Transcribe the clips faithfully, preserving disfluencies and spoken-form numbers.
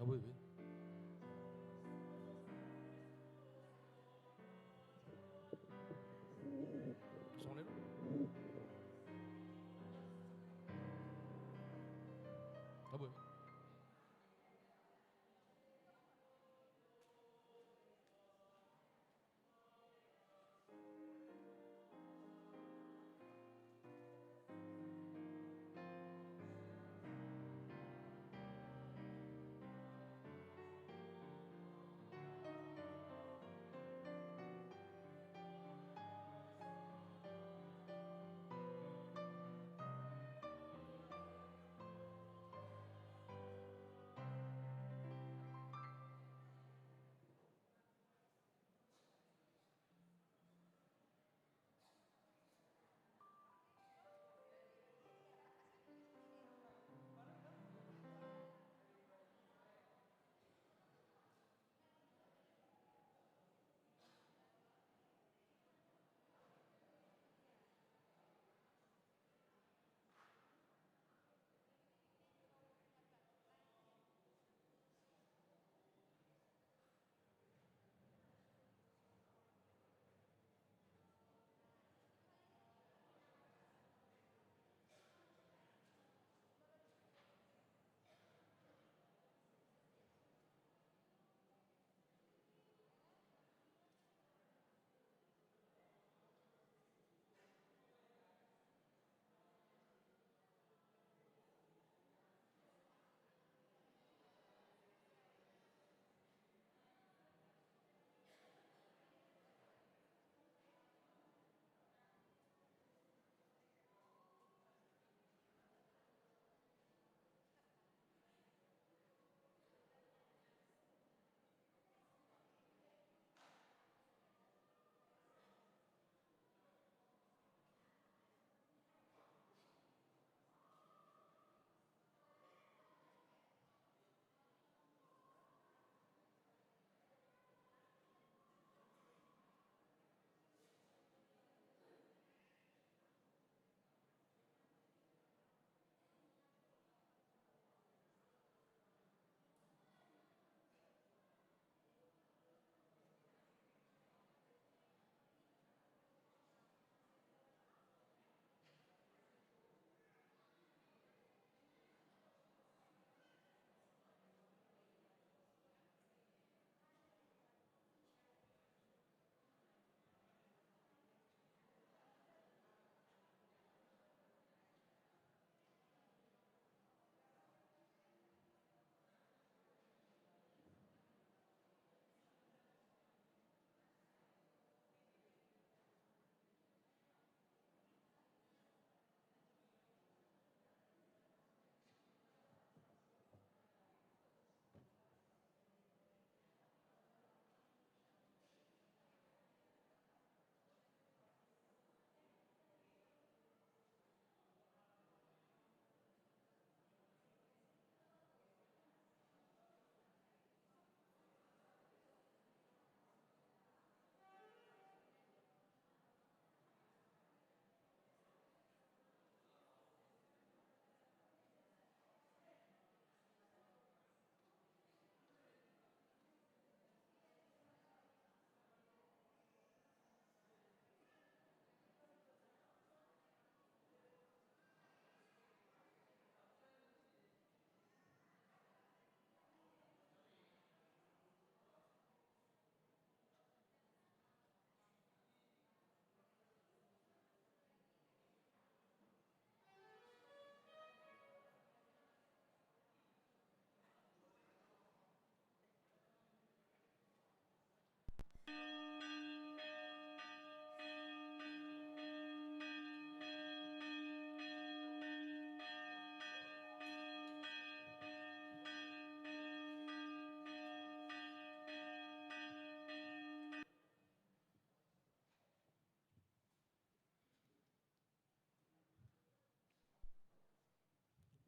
Abo ibe. Songon i do. Abo ibe.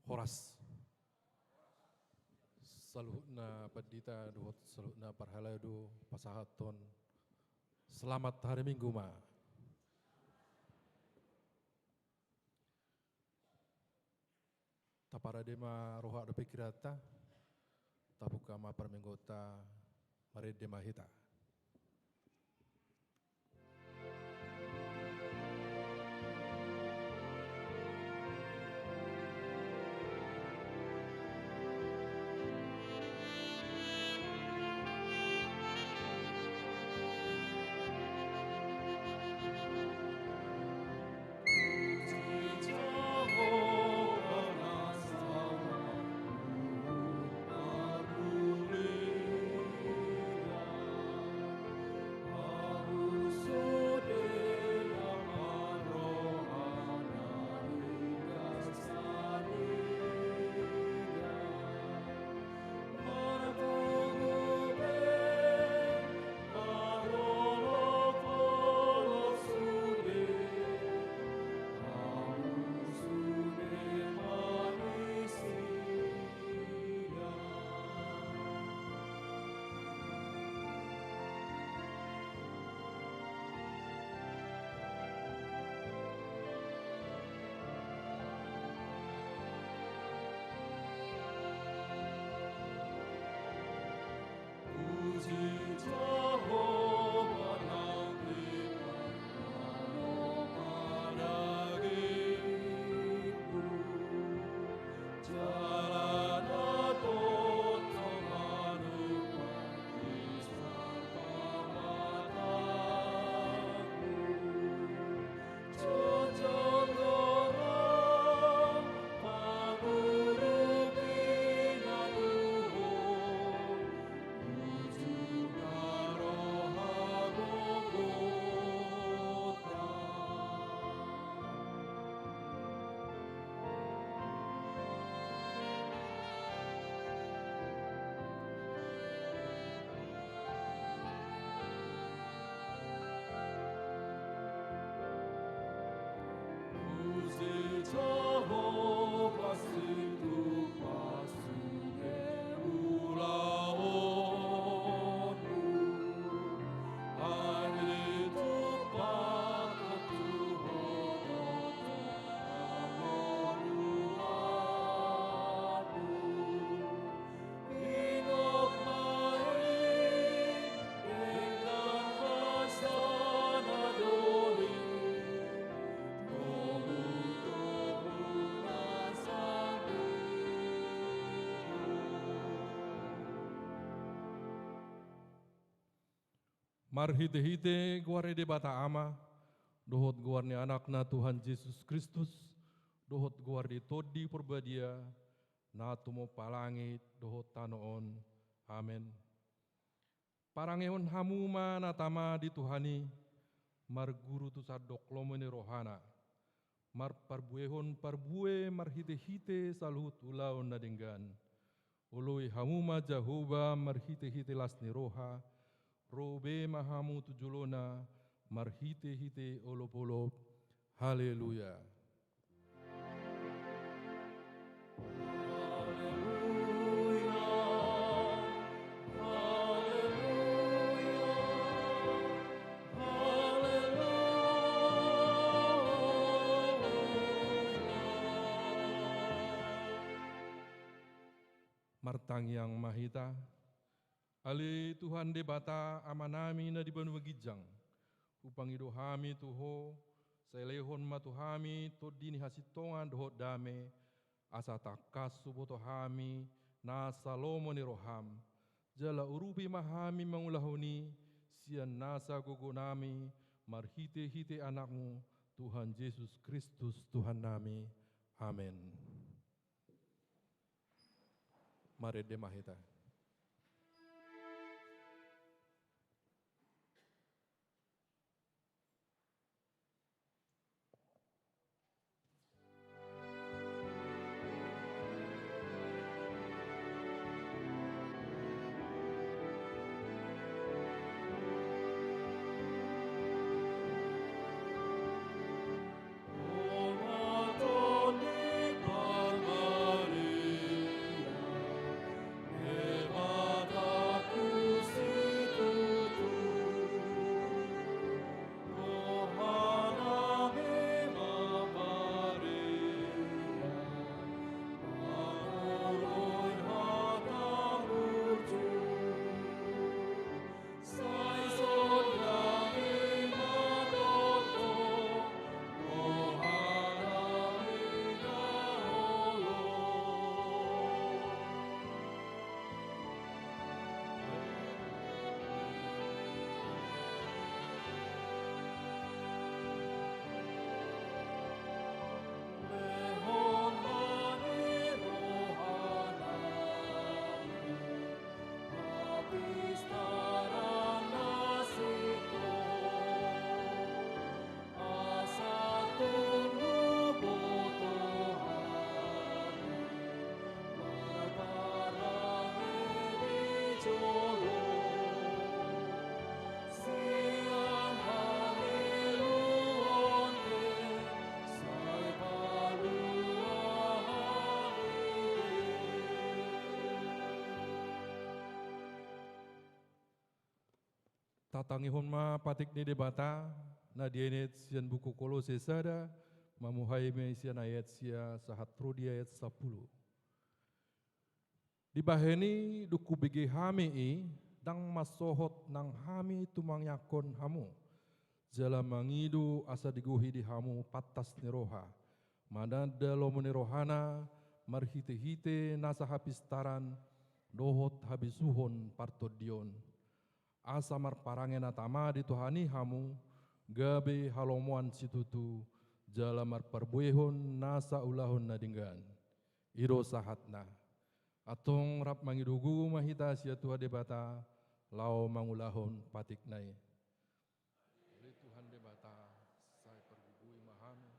Horas. Saluhutna pandita dohot saluhutna parhalado pasahathon selamat hari Minggu ma. Taparade ma roha dohot pingkiranta, tabuka Ama parmingguonta, marende ma hita. Marhitehite goar ni Debata Ama, dohot goar ni Anakna Tuhan Jesus Kristus, dohot goar ni Tondi Parbadia, na tumompa langit dohot tano on. Amen. Parangehon hamu ma na tama di Tuhan i, marguru tu sandok lomo ni rohana, marparbuehon parbue marhitehite saluhut ulaon na denggan. Oloi hamu ma Jahowa marhitehite las ni roha, ro be ma hamu tu jolona marhitehite olopolop. Haleluya. Martangiang ma hita. Ale Tuhan Debata Amanami na di banua ginjang, hupangido hami tu Ho, sai lehon ma tu hami tondi ni hasintongan dohot dame, asa tangkas huboto hami nasa lomo ni roham. Jala urupi ma hami mangulahon i sian nasa gogonami, marhitehite Anakmu, Tuhan Jesus Kristus Tuhannami. Amen. Marende ma hita. Tatangihon ma patik ni Debata, na dienet sian buku Kolose sada, mamuhai ma i sian ayat sia sahat ro di ayat sampulu. Dibahen i dung hubege hami i, ndang mansohot nang hami tumangiangkon hamu, jala mangido asa digohi di hamu pantas ni roha, mananda lomo ni rohana, marhite-hite nasa hapistaran, dohot habisuhon partondion. Asa marparange na tama di Tuhan i hamu, gabe halomoan situtu, jala marparbuehon nasa ulahon na denggan. I do sahatna. Antong rap mangido gogo ma hita sian Tuhan Debata, laho mangulahon patikna i. Ale Tuhan Debata, sai pargogoi ma hami,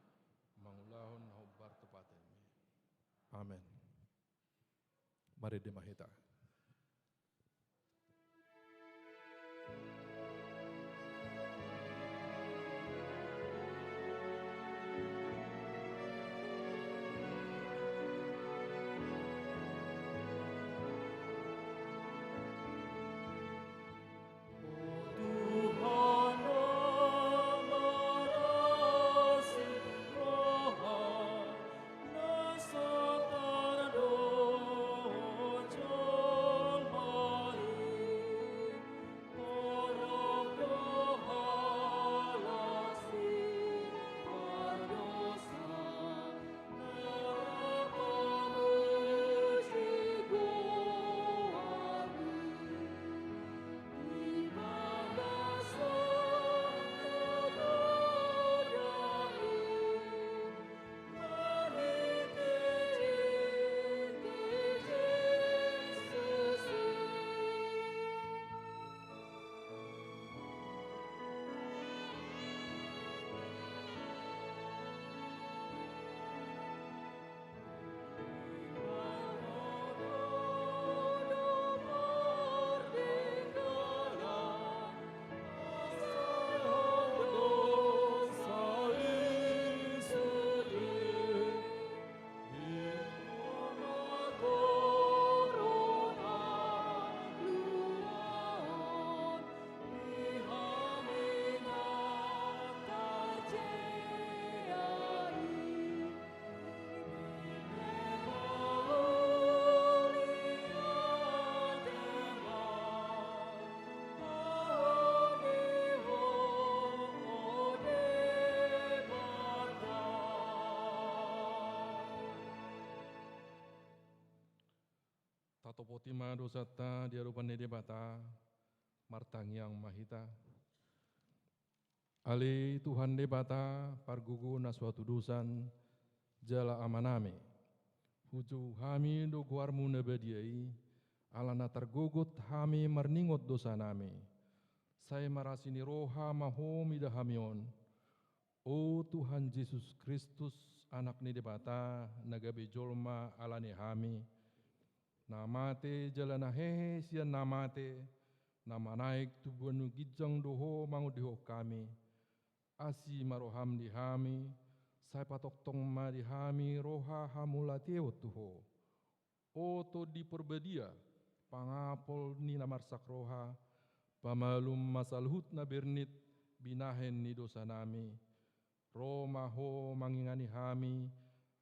mangulahon na hombar tu patikmi. Amen. Marende ma hita. Tatopoti ma dosanta di adopan ni Debata, martangiang ma hita. Ale Tuhan Debata, pargogo na so hatudosan, jala Amanami. Hujou hami do goarmu na badia i, ala na targogot hami marningot dosanami. Sai marasi ni roha ma Ho mida hami on. O Tuhan Jesus Kristus, Anak ni Debata, na gabe jolma ala ni hami, na mate jala na hehe sian na mate, na manaek tu banua ginjang do Ho mangondihon hami. Asi ma roham di hami, sai patongtong ma di hami roha hamauliateon tu Ho. O Tondi Porbadia, pangapul ni na marsak roha, pamalum ma saluhut na bernit binahen ni dosanami. Ro ma Ho mangingani hami,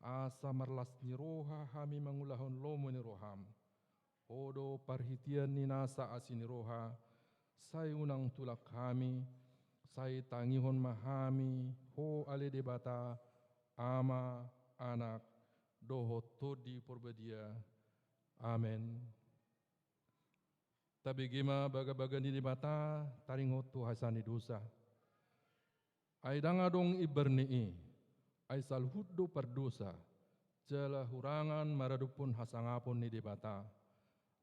asa marlas ni roha hami mangulahon lomo ni roham. Ho do parhitean ni nasa asi ni roha, sai unang tulak hami, sai tangihon ma hami, Ho ale Debata, Ama, Anak, dohot Tondi Porbadia. Amen. Tabege ma bagabaga ni Debata, taringot tu hasesaan ni dosa. Ai ndang adong imbar ni i, ai saluhut do pardosa, jala hurangan maradophon hasangapon ni Debata.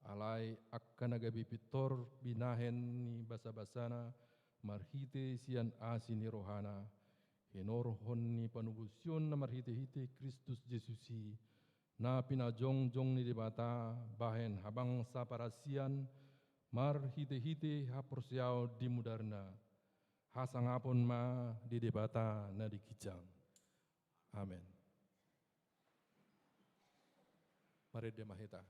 Alai angka na gabe pintor binahen ni basabasana marhite sian asi ni rohana, hinorhon ni panobusion na marhitehite Kristus Jesus i, na pinajongjong ni Debata bahen habangsa parasian marhitehite haporseaon di mudarna. Hasangapon ma di Debata na di ginjang. Amen. Marende ma hita.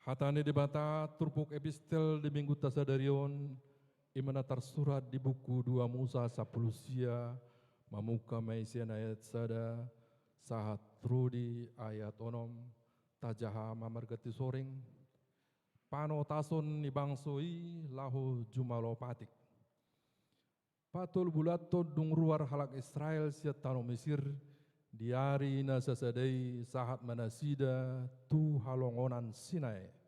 Hata ni Debata turpuk epistel di mingguta sadari on, i ma na tarsurat di buku dua Musa sampulu sia, mamungka ma i sian ayat sada, sahat ro di ayat onom, tajaha ma marganti soring, panotason ni bangso i laho jumalo patik. Patolu bulan tondung ruar halak Israel sian tano Misir, di ari na sasada i sahat ma nasida tu halongonan Sinai.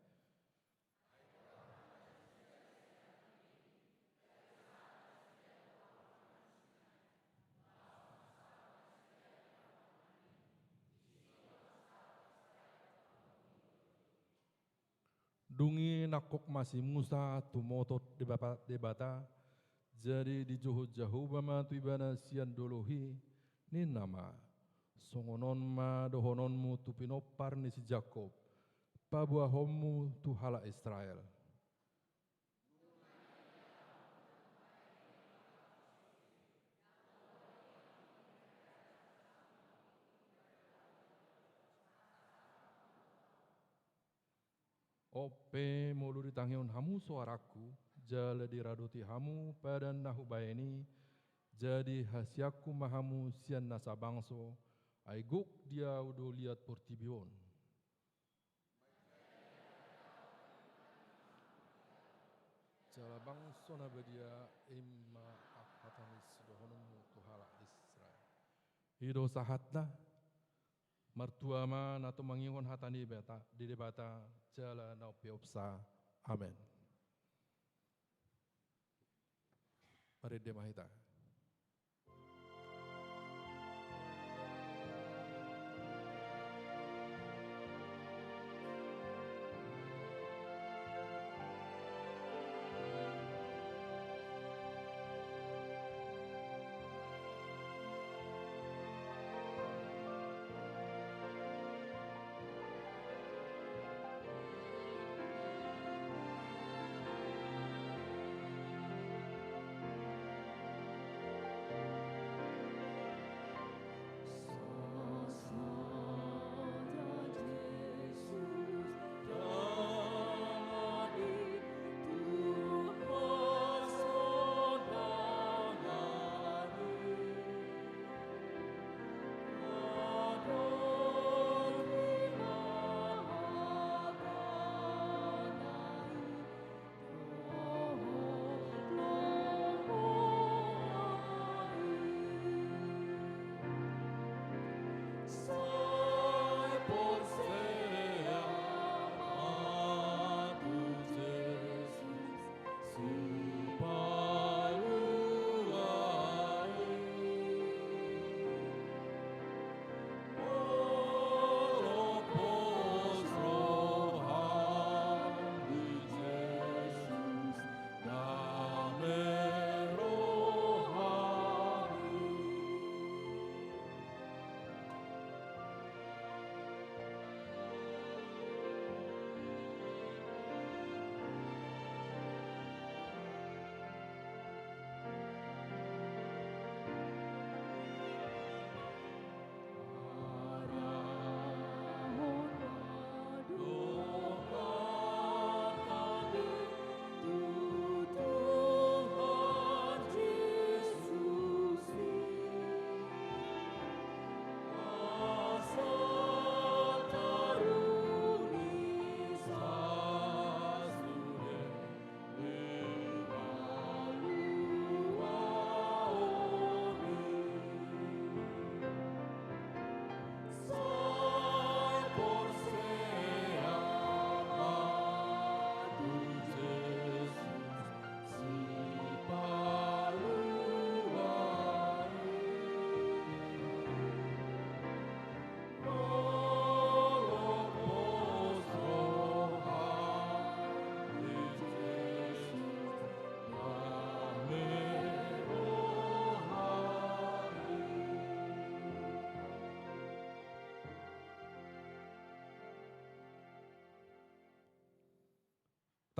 Dung i nangkok ma si Musa tumotot Debata, jadi dijohot Jahowa ma tu ibana sian dolok i, ninna ma: Songon on ma dohononmu tu pinompar ni si Jakob, paboahonmu tu halak Israel. On pe molo ditangihon hamu soarangku, jala diradoti hamu padan na hubahen i, jadi hasianku ma hamu sian nasa bangso, ai gok di ahu do liat portibi on. Jala bangso na badia, i ma hata ni sidohononmu tu halak Israel. I do sahatna. Martua ma na tumangihon hata ni Debata, di Debata jala na umpeopsa. Amen. Marende ma hita.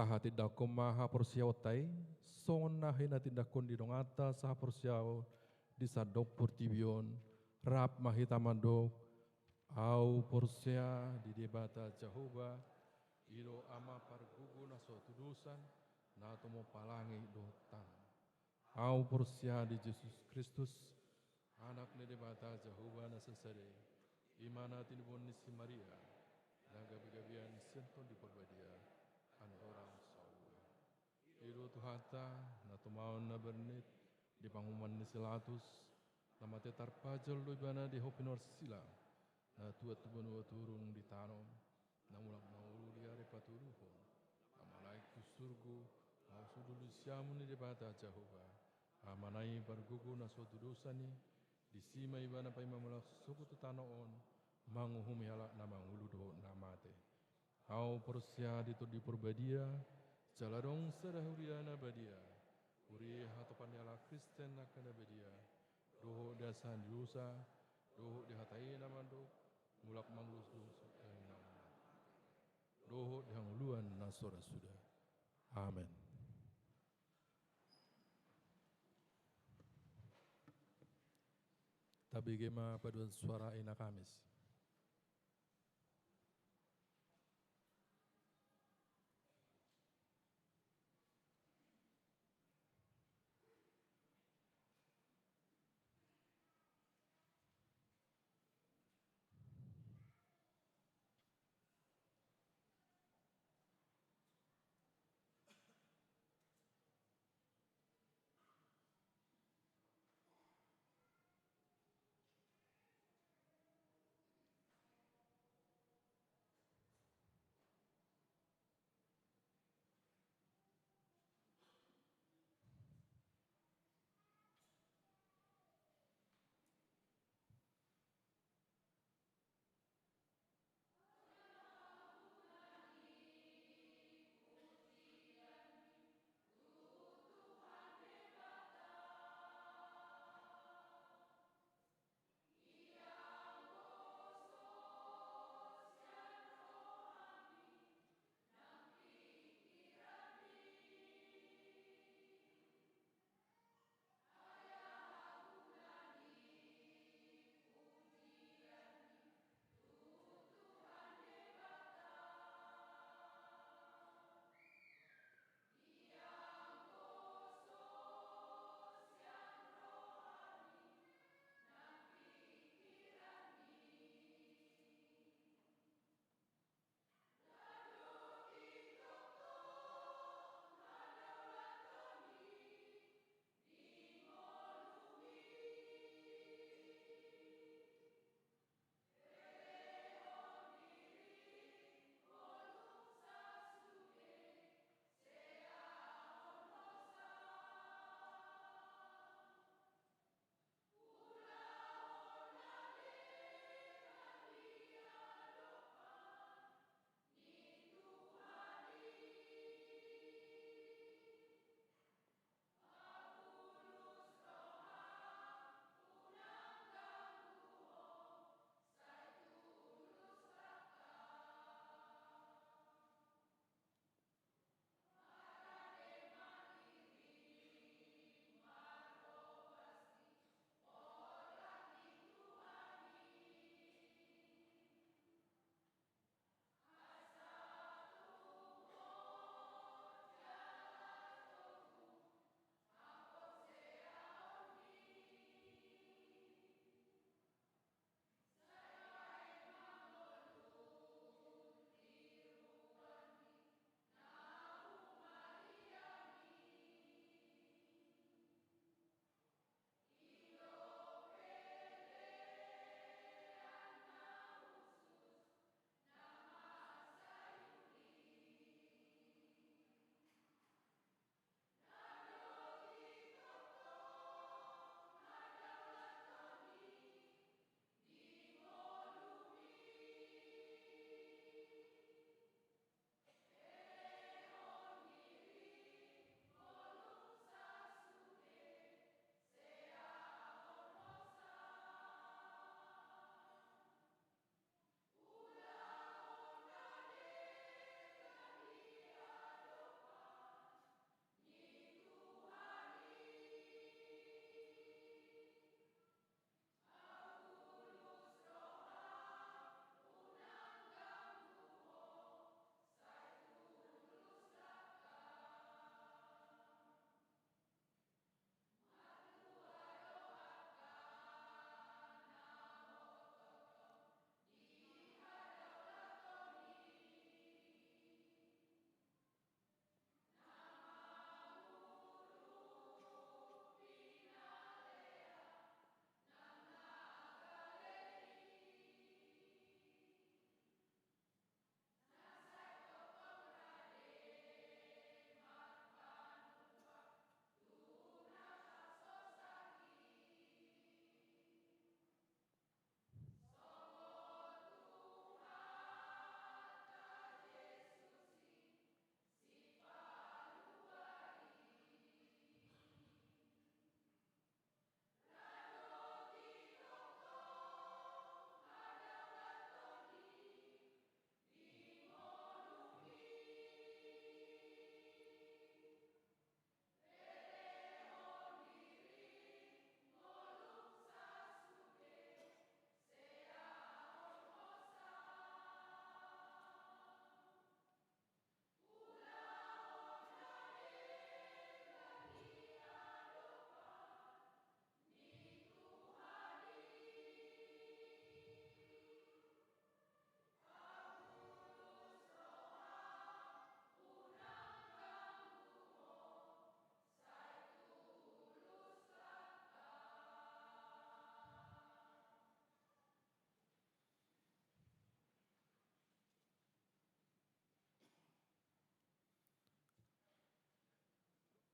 Tahatindangkon ma haporseaonta i, songon na hinatindangkon ni donganta sahaporseaon di sandok portibi on, rap ma hita mandok: Ahu porsea di Debata Jahowa, I do Ama pargogo na so tudosan, na tumompa langit dohot tano. Ahu porsea di Jesus Kristus, Anak ni Debata Jahowa na sasada i, i ma na tinibohon ni si Maria, na gabegabean sian Tondi Parbadia, andorang saur. I do Tuhanta, na tumaon na bernit di panguhuman ni si Latus, na mate tarpajal do ibana di hau pinoarsila, na tuat tu banua turung di tano, na mulak mangolu di ari patoluhon, na manaek tu surgo, na masuk di ulu ni siamun ni Debata Jahowa, Amana i pargogo na so tudosan i, disi ma ibana paima mulak sogot tu tano on, manguhumi halak na mangolu dohot na mate. Ahu porsea di Tondi Parbadia, jala adong sada huria na badia, huria hatopan ni halak Kristen angka na badia, dohot di hasesaan ni dosa, dohot di hata i na mandok, mulak mangulus dosa, eh, na mandok. Dohot di hangoluan na so ra suda. Amen. Tabege ma paduan suara i na Kamis.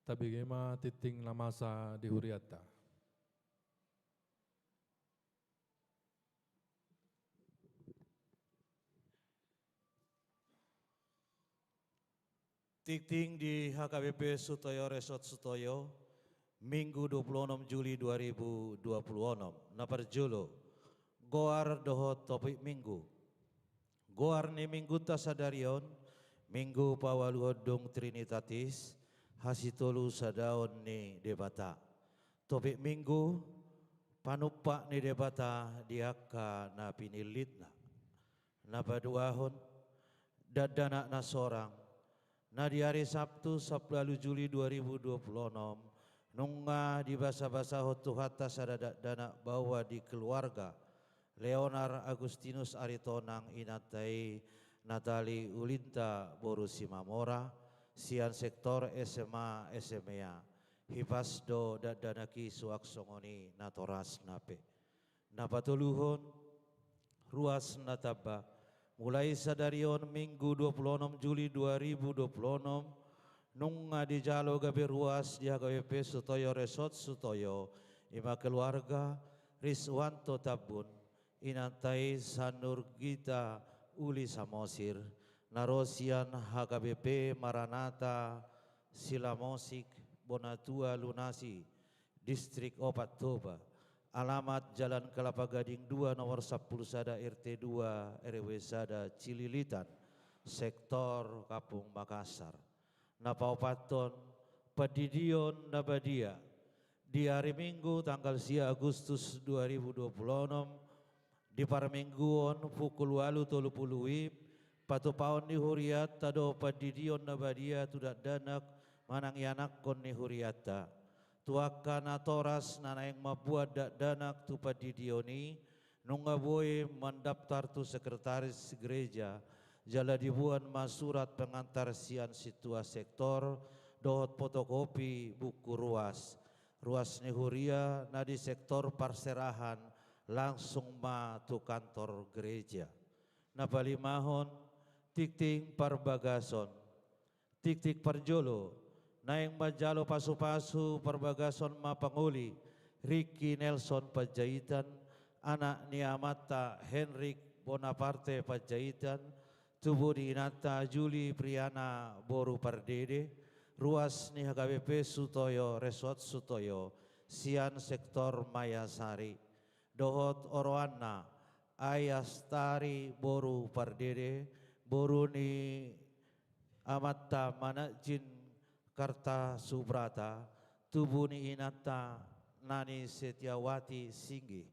Tabege ma tingting na masa di hurianta. Tingting di H K B P Sutoyo Resort Sutoyo, Minggu dua puluh enam Juli dua ribu dua puluh enam. Na parjolo, goar dohot topik Minggu. Goar ni Minggunta sadari on, Minggu paualuhon dung Trinitatis, hasitolu sadaon ni Debata. Topik Minggu, panumpak ni Debata di angka na pinillitna. Na paduahon, dakdanak na sorang, na di ari Sabtu, sampulu ualu Juli dua ribu dua puluh enam, nunga dibasabasahon Tuhanta sada dakdanak baoa di keluarga Leonar Agustinus Aritonang, inanta i Natali Ulinta boru Simamora, sian sektor S M A S M E A. Hipas do dakdanak i suang songon i natorasna pe. Na patoluhon, ruas na tamba. Mulai sadari on Minggu dua puluh enam Juli dua ribu dua puluh enam, nunga dijalo gabe ruas di H K B P Sutoyo Resort Sutoyo, i ma keluarga Riswanto Tambun, inanta i Sanur Gita Uli Samosir, na ro sian H K B P Maranatha Silamosik, Bonatua Lunasi, Distrik Opat Toba, alamat Jalan Kelapa Gading dua, nomor sampulu sada, R T dua, R W sada, Cililitan, sektor Kampung Makassar. Na paopathon, pandidion na badia. Di ari Minggu tanggal sia Agustus dua ribu dua puluh enam, di parmingguon pukul ualu tolu pulu WIB, patupaon ni hurianta do pandidion na badia tu dakdanak manang ianakhon ni hurianta. Tu angka natoras na naeng mambuat dakdanak tu pandidion i, nunga boi mandaptar tu sekretaris gereja, jala diboan ma surat pengantar sian sintua sektor, dohot fotokopi buku ruas. Ruas ni huria na di sektor parserahan langsung ma tu kantor gereja. Na palimahon, tingting parbagason. Tingting parjolo, naeng manjalo pasupasu parbagason ma pangoli Ricky Nelson Panjaitan, anak ni amanta Henrik Bonaparte Panjaitan, tubu ni inanta Juli Priana boru Pardede, ruas ni H K B P Sutoyo Resort Sutoyo, sian sektor Mayasari. Dohot oroanna, Ai Astari boru Pardede, boru ni amanta Manajin Kartasubrata, tubu ni inanta Nani Setiawati Singgi.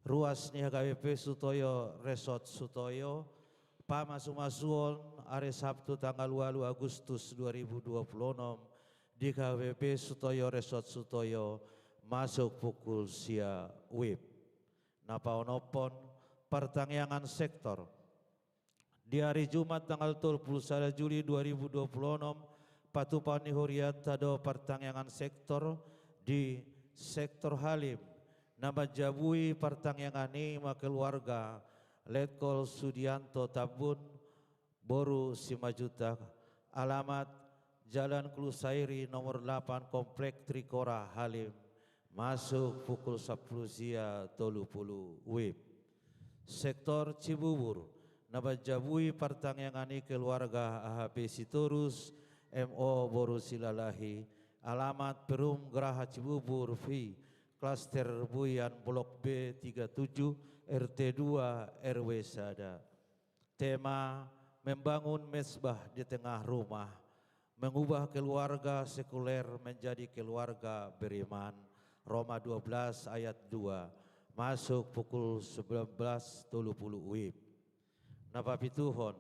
Ruas ni H K B P Sutoyo Resort Sutoyo, pamasumasuon ari Sabtu tanggal ualu Agustus dua ribu dua puluh enam di H K B P Sutoyo Resort Sutoyo, masuk pukul sia WIB. Na paonomhon, partangiangan sektor. Di ari Jumat tanggal tolu pulu sada Juli dua ribu dua pulu onom, patupaon ni hurianta do partangiangan sektor di Sektor Halim, na manjabui partangiangan i ma keluarga Letkol Sudianto Tambun, boru Simanjuntak, alamat Jalan Kulusairi nomor delapan, Komplek Trikora Halim, masuk pukul sampulu sia tolu pulu WIB. Sektor Cibubur, na manjabui partangiangan i keluarga A H P Sitorus, M O boru Silalahi, alamat Perum Graha Cibubur V, Klaster Buyan, Blok B tiga tujuh, R T dua, R W sada. Tema, membangun mezbah di tengah rumah, mengubah keluarga sekuler menjadi keluarga beriman, Roma dua belas ayat dua, masuk pukul sembilan belas tolu pulu WIB. Na papituhon,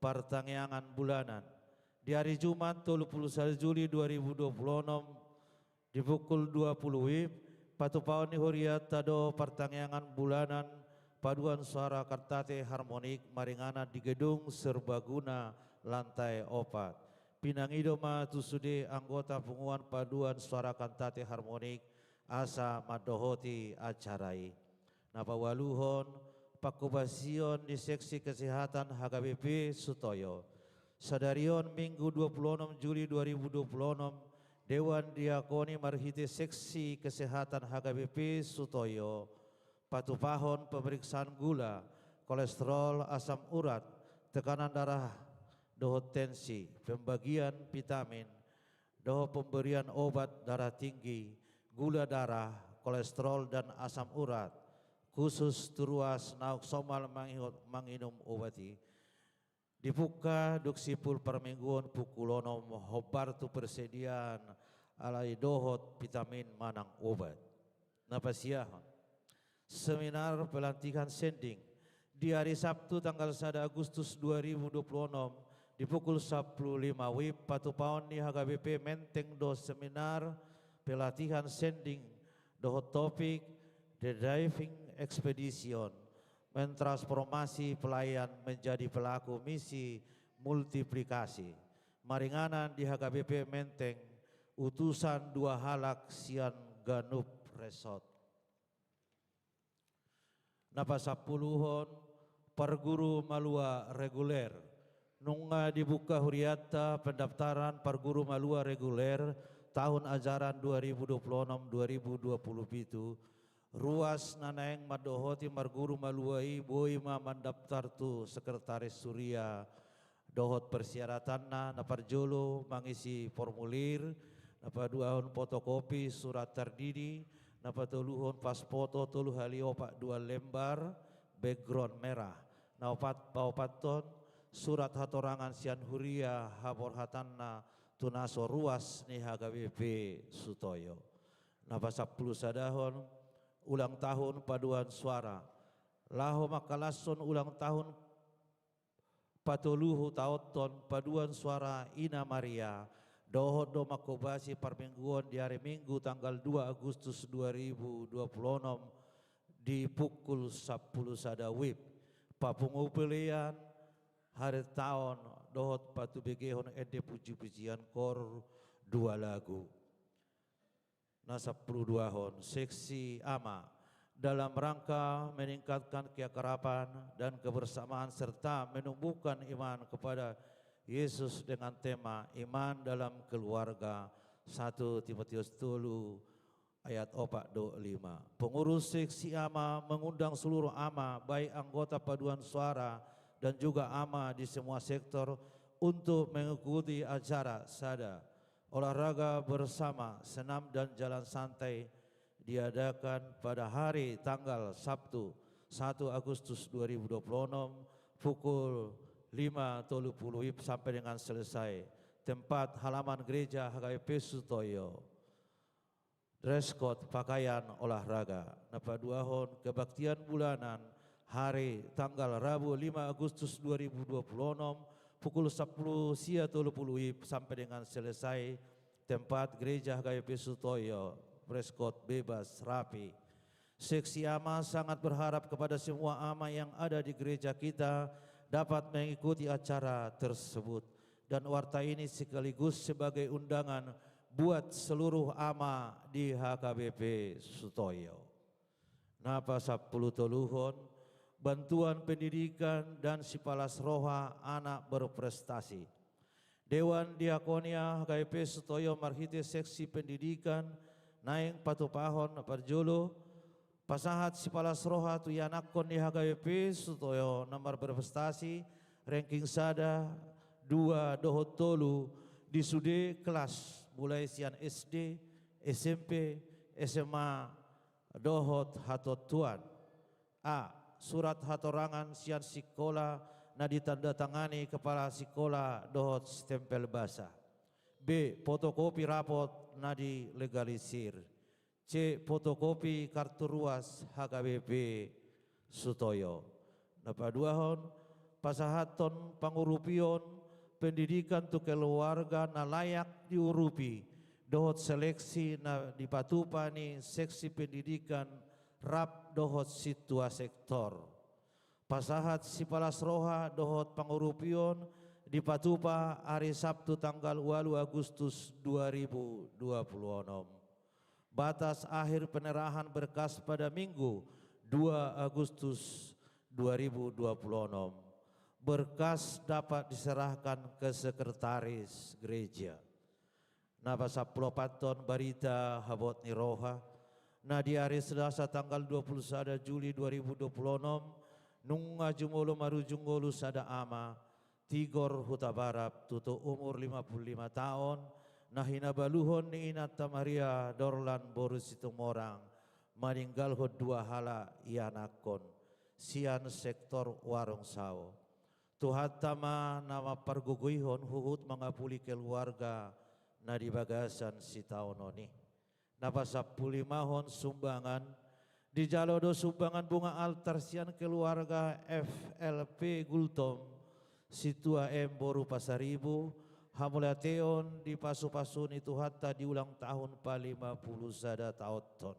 partangiangan bulanan. Di ari Jumat tolu pulu sada Juli dua ribu dua pulu onom, di pukul dua pulu WIB, patupaon ni hurianta do partangiangan bulanan paduan suara kantate harmonik maringanan di Gedung Serbaguna lantai opat. Pinangido ma tu sude anggota punguan paduan suara kantate harmonik asa mandohoti acara i. Na paualuhon, pangkobasion ni Seksi Kesehatan H K B P Sutoyo. Sadari on Minggu dua pulu onom Juli dua ribu dua pulu onom, Dewan Diakoni marhite seksi kesehatan H K B P Sutoyo patupahon pemeriksaan gula, kolesterol, asam urat, tekanan darah dohot tensi, pembagian vitamin, dohot pemberian obat darah tinggi, gula darah, kolesterol dan asam urat, khusus tu ruas naung somal mangihut manginum obat i. Dipungka dung simpul parmingguon pukul onom hombar tu persediaan alai dohot vitamin manang obat. Na pasiahon. Seminar pelantikan sending di hari Sabtu tanggal sada Agustus dua ribu dua puluh enam di pukul sampulu lima wib patupaon ni H K B P Menteng do seminar pelatihan sending dohot topik The Diving Expedition, mentransformasi pelayan menjadi pelaku misi multiplikasi. Maringanan di H K B P Menteng, utusan dua halak sian ganup resort. Na pasampuluhon, parguru malua reguler. Nunga dibuka hurianta pendaftaran parguru malua reguler tahun ajaran dua ribu dua puluh enam dua ribu dua puluh pitu. Ruas na naeng mandohoti marguru malua i boi ma mandaftar tu sekretaris huria dohot persyaratanna. Na parjolo mangisi formulir, na paduahon fotokopi surat tardidi, na patoluhon pas foto tolu hali opat dua lembar, background merah, na opat paopathon surat hatorangan sian huria haborhatanna tu na so ruas ni H K B P Sutoyo. Na pasampulu sadahon ulang tahun paduan suara. Laho mangkalashon ulang tahun patoluhutaonhon paduan suara Ina Maria, dohot do mangkobasi parmingguon di hari Minggu tanggal dua Agustus dua ribu dua puluh enam di pukul sampulu sada wib. Papungu pelean haritaon dohot patubegehon ende pujipujian koor dua lagu. Na sampulu duahon, seksi ama, dalam rangka meningkatkan keakraban dan kebersamaan serta menumbuhkan iman kepada Yesus dengan tema iman dalam keluarga, satu Timotius tolu ayat opat dohot lima. Pengurus seksi ama mengundang seluruh ama, baik anggota paduan suara dan juga ama di semua sektor, untuk mengikuti acara sada olahraga bersama, senam dan jalan santai diadakan pada hari tanggal Sabtu satu Agustus dua ribu dua puluh enam pukul lima tolu puluh wib sampai dengan selesai. Tempat halaman gereja H K B P Sutoyo. Dress code pakaian olahraga. Na paduahon, kebaktian bulanan hari tanggal Rabu lima Agustus dua ribu dua puluh enam pukul sampulu sia tolu puluh wib sampai dengan selesai. Tempat gereja H K B P Sutoyo, dress code bebas, rapi. Seksi ama sangat berharap kepada semua ama yang ada di gereja kita dapat mengikuti acara tersebut. Dan warta ini sekaligus sebagai undangan buat seluruh ama di H K B P Sutoyo. Na pasampulu toluhon, bantuan pendidikan dan sipalas roha anak berprestasi. Dewan Diakonia H K B P Sutoyo marhite seksi pendidikan naeng patupahon na parjolo, pasahat sipalas roha tu ianakhon ni H K B P Sutoyo na marprestasi, ranking sada, dua dohot tolu di sude kelas, mulai sian S D, S M P, S M A dohot hatontuan. A. Surat hatorangan sian sikola na ditandatangani kepala sikola dohot stempel basa. B. Fotokopi rapot na dilegalisir. C. Fotokopi kartu ruas H K B P Sutoyo. Na paduahon, pasahathon pangurupion pendidikan tu keluarga na layak diurupi dohot seleksi na dipatupa ni seksi pendidikan rap dohot sintua sektor. Pasahat sipalas roha dohot pangurupion dipatupa ari Sabtu tanggal ualu Agustus dua ribu dua puluh onom. Batas akhir penyerahan berkas pada Minggu dua Agustus dua ribu dua puluh onom. Berkas dapat diserahkan ke sekretaris gereja. Na pasampulu opat on barita habot ni roha, na di ari Selasa tanggal dua puluh sada Juli dua ribu dua puluh onom, nunga jumolo marujung ngolu sada ama, Tigor Hutabarat, tutu umur lima puluh lima taon, na hinabaluhon ni inanta Maria Dorlan boru Situmorang, maninggalhon dua halak ianakhon, sian sektor Warung Sao. Tuhanta ma na mampargogoihon huhut mangapuli keluarga na di bagasan sitaonon i. Na pasampulu limahon sumbangan, dijalo do sumbangan bunga altar sian keluarga F L P Gultom, Situa M boru Pasaribu, hamauliateon di pasupasu ni Tuhanta di ulang tahun palima puluh sada taonhon.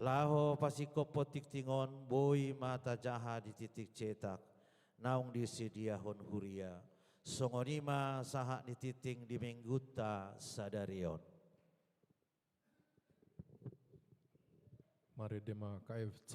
Laho pasingkophon tingting on, boi ma tajaha di tingting cetak naung disediahon huria. Songon i ma sahat ni tingting di Minggunta sadari on. Marende ma K F C.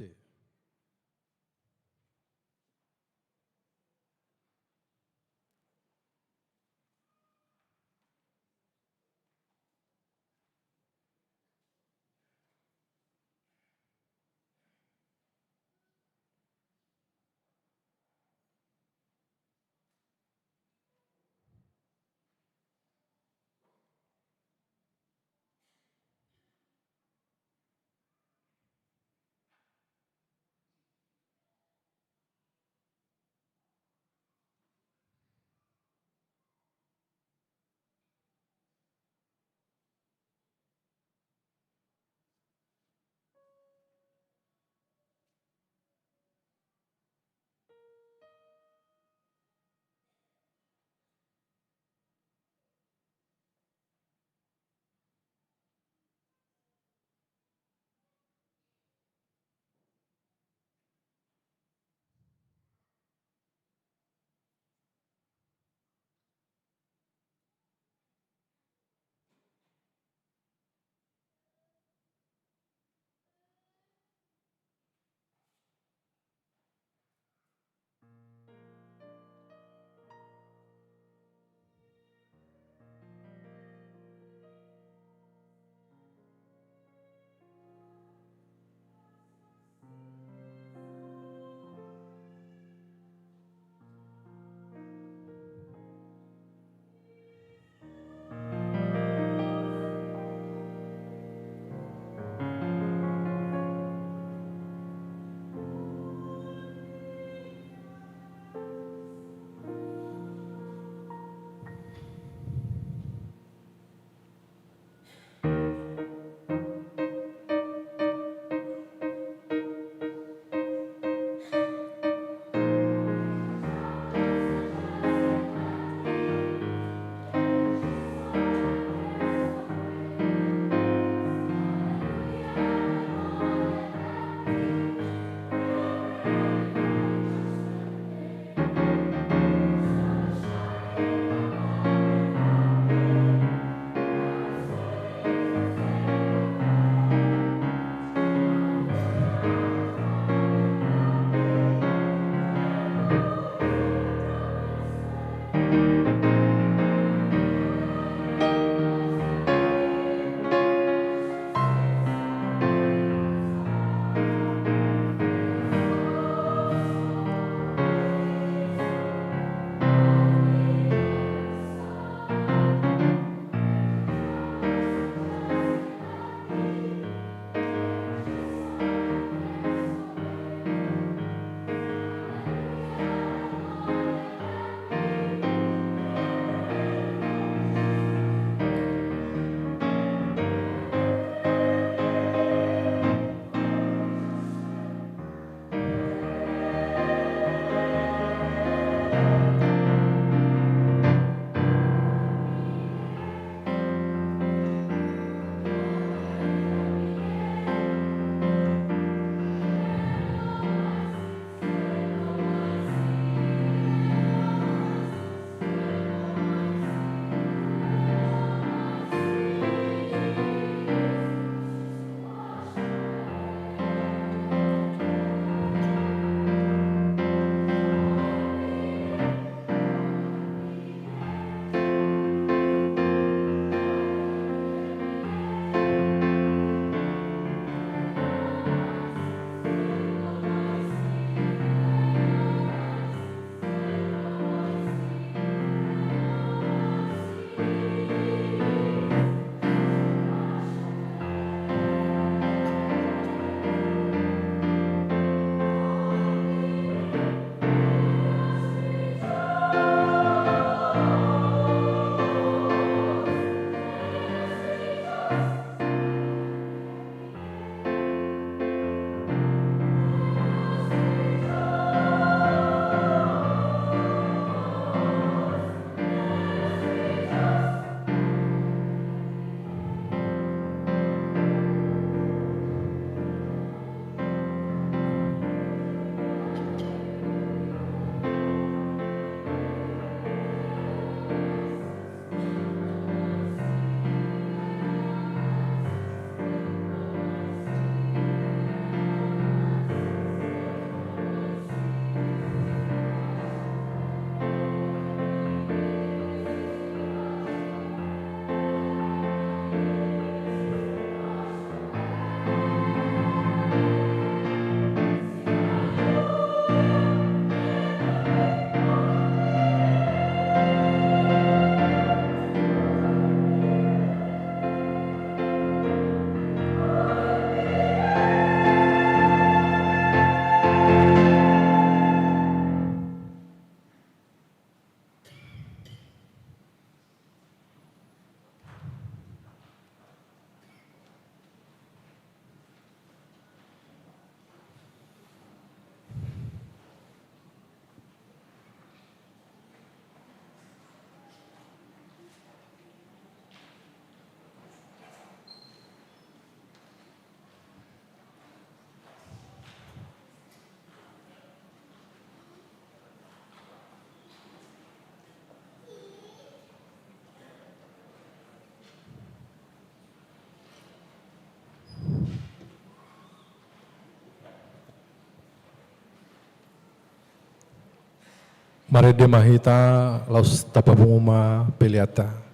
Marende ma hita, laos tapapungu ma peleanta.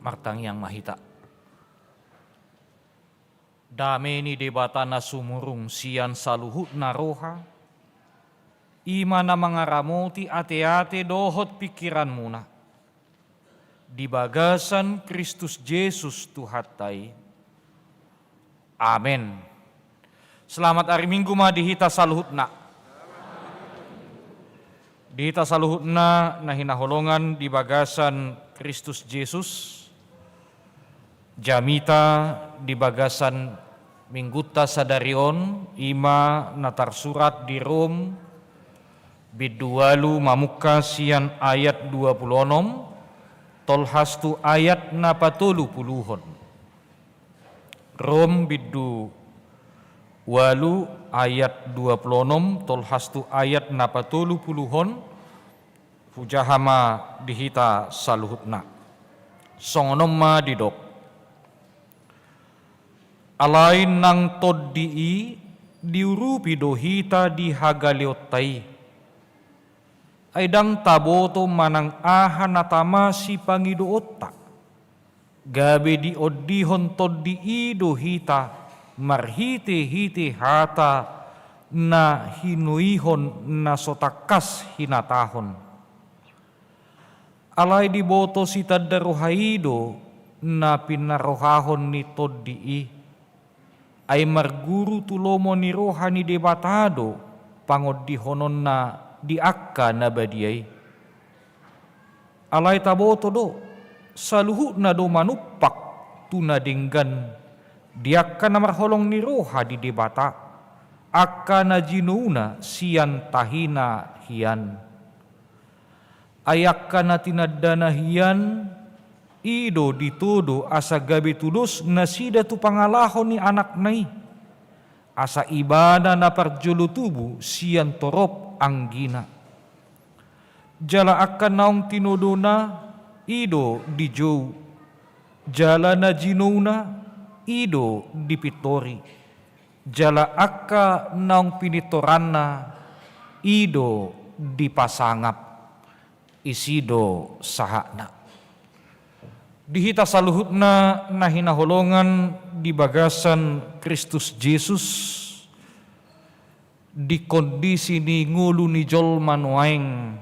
Martangiang ma hita. Dame ni Debata na sumurung sian saluhutna roha, i ma na mangaramoti ateate dohot pingkiranmuna di bagasan Kristus Jesus Tuhanta i. Amen. Selamat ari Minggu ma di hita saluhutna. Di hita saluhutna na hinaholongan di bagasan Kristus Jesus, jamita di bagasan Minggunta sadari on, i ma na tarsurat di Rom, bindu ualu mamungka sian ayat dua pulu onom, tolhas tu ayat na patolu puluhon. Rom bindu ualu ayat dua pulu onom tolhas tu ayat na patolu puluhon, hujaha ma di hita saluhutna. Songon on ma didok. Alai nang Tondi i diurupi do hita di hagaleonta i. Ai ndang taboto manang aha na tama sipangidoonta. Gabe diondihon Tondi i do hita marhitehite hata na hinuihon na so tangkas hinatahon. Alai diboto sitanda roha i do na pinarohahon ni Tondi i. Ai marguru tu lomo ni roha ni Debata do pangondihononna di angka na badia i. Alai taboto do, saluhutna do manumpak tu na denggan di angka na marholong ni roha di Debata, angka na jinouna sian tahina hian. Ai angka na tinandana hian, i do ditodo asa gabe tudos nasida tu pangalaho ni anakna i, asa ibana na parjolo tubu sian torop anggina. Jala angka naung tinodona, i do dijou, jala na jinouna, i do dipintori. Jala angka naung pinintoranna, i do dipasangap. Isi do sahatna. Di hita saluhutna na hinaholongan di bagasan Kristus Jesus, di kondisi ni ngolu ni jolma nuaeng,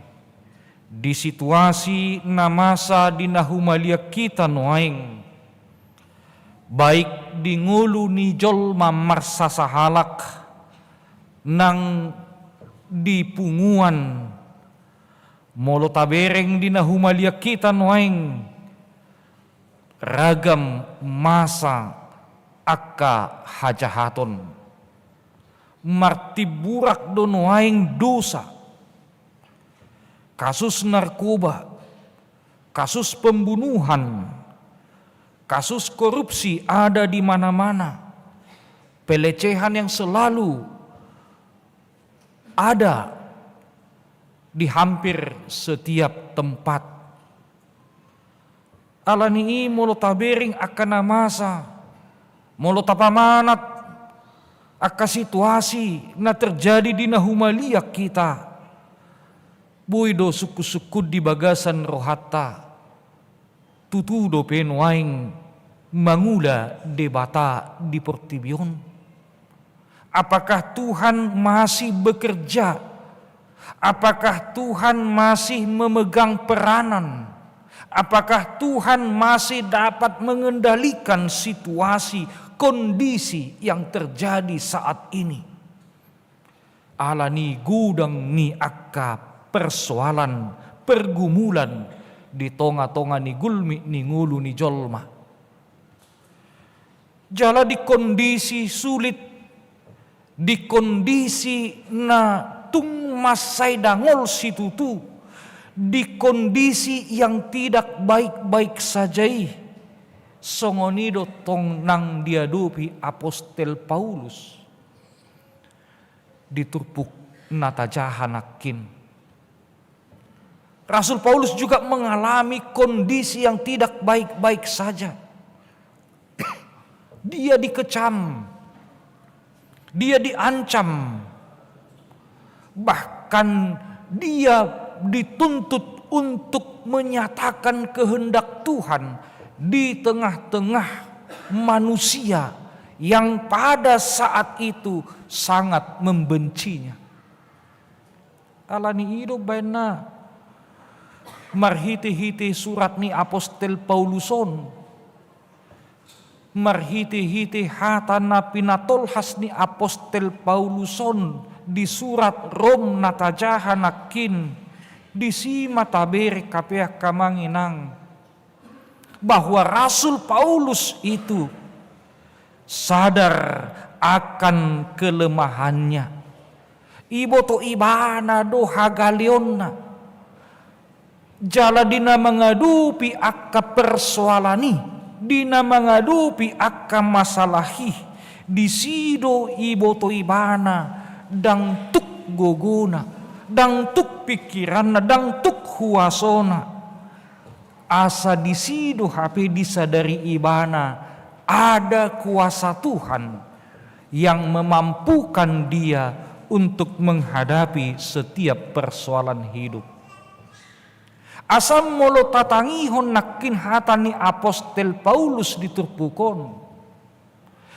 di situasi na masa di na humaliang hita nuaeng, baik di ngolu ni jolma marsasahalak nang di punguan, molo tabereng di na humaliang hita nuaeng, ragam masa angka hajahaton. Martimburak do nuaeng dosa. Kasus narkoba, kasus pembunuhan, kasus korupsi ada di mana-mana. Pelecehan yang selalu ada di hampir setiap tempat. Alani i molo tabereng angka na masa, molo tapamanat angka situasi na terjadi di na humaliang hita, boi do sungkun-sungkun di bagasan rohanta. Tutu dope nuaeng mangula Debata di portibi on? Apakah Tuhan masih bekerja? Apakah Tuhan masih memegang peranan? Apakah Tuhan masih dapat mengendalikan situasi, kondisi yang terjadi saat ini? Alani godang ni angka persoalan, pergumulan di tonga-tonga ni gulmit ni ngolu ni jolma. Jala di kondisi sulit, di kondisi na tung mansai dangol situtu, di kondisi yang tidak baik-baik saja i, songon i do tong nang diadopi apostel Paulus di turpuk na tajaha nangkin. Rasul Paulus juga mengalami kondisi yang tidak baik-baik saja. Dia dikecam, dia diancam, bahkan dia dituntut untuk menyatakan kehendak Tuhan di tengah-tengah manusia yang pada saat itu sangat membencinya. Alani i do baenna marhite-hite surat ni apostel Paulus on, marhite-hite hata na pinatolhas ni apostel Paulus on di surat Rom na tajaha nangkin, disi ma tabereng hape angka amang inang, bahwa Rasul Paulus itu sadar akan kelemahannya. Iboto ibana do hagaleonna. Jala di na mangadopi angka persoalan i, di na mangadopi angka masalah i, disi do iboto ibana ndang tuk gogona, ndang tuk pikiranna, ndang tuk huasona. Asa disi do hape disadari ibana Ada kuasa Tuhan yang memampukan dia untuk menghadapi setiap persoalan hidup. Asa molo tatangihon nangkin hata ni apostel Paulus di turpuk on,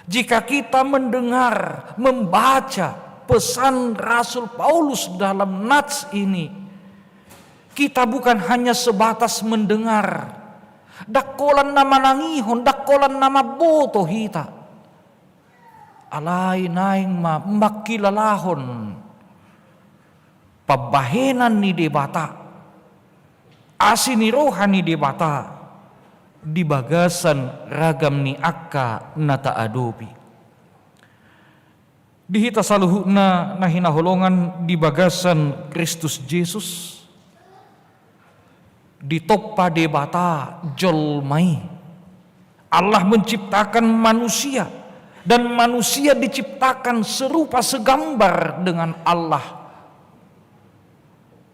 jika kita mendengar, membaca pesan Rasul Paulus dalam nats ini, kita bukan hanya sebatas mendengar. Ndang holan na manangihon, ndang holan na mamboto hita. Alai naeng ma mangkilalahon pambahenan ni Debata, asi ni roha ni Debata di bagasan ragam ni angka na taadopi. Di hita saluhutna na hinaholongan di bagasan Kristus Jesus, ditompa Debata jolma i. Allah menciptakan manusia, dan manusia diciptakan serupa segambar dengan Allah.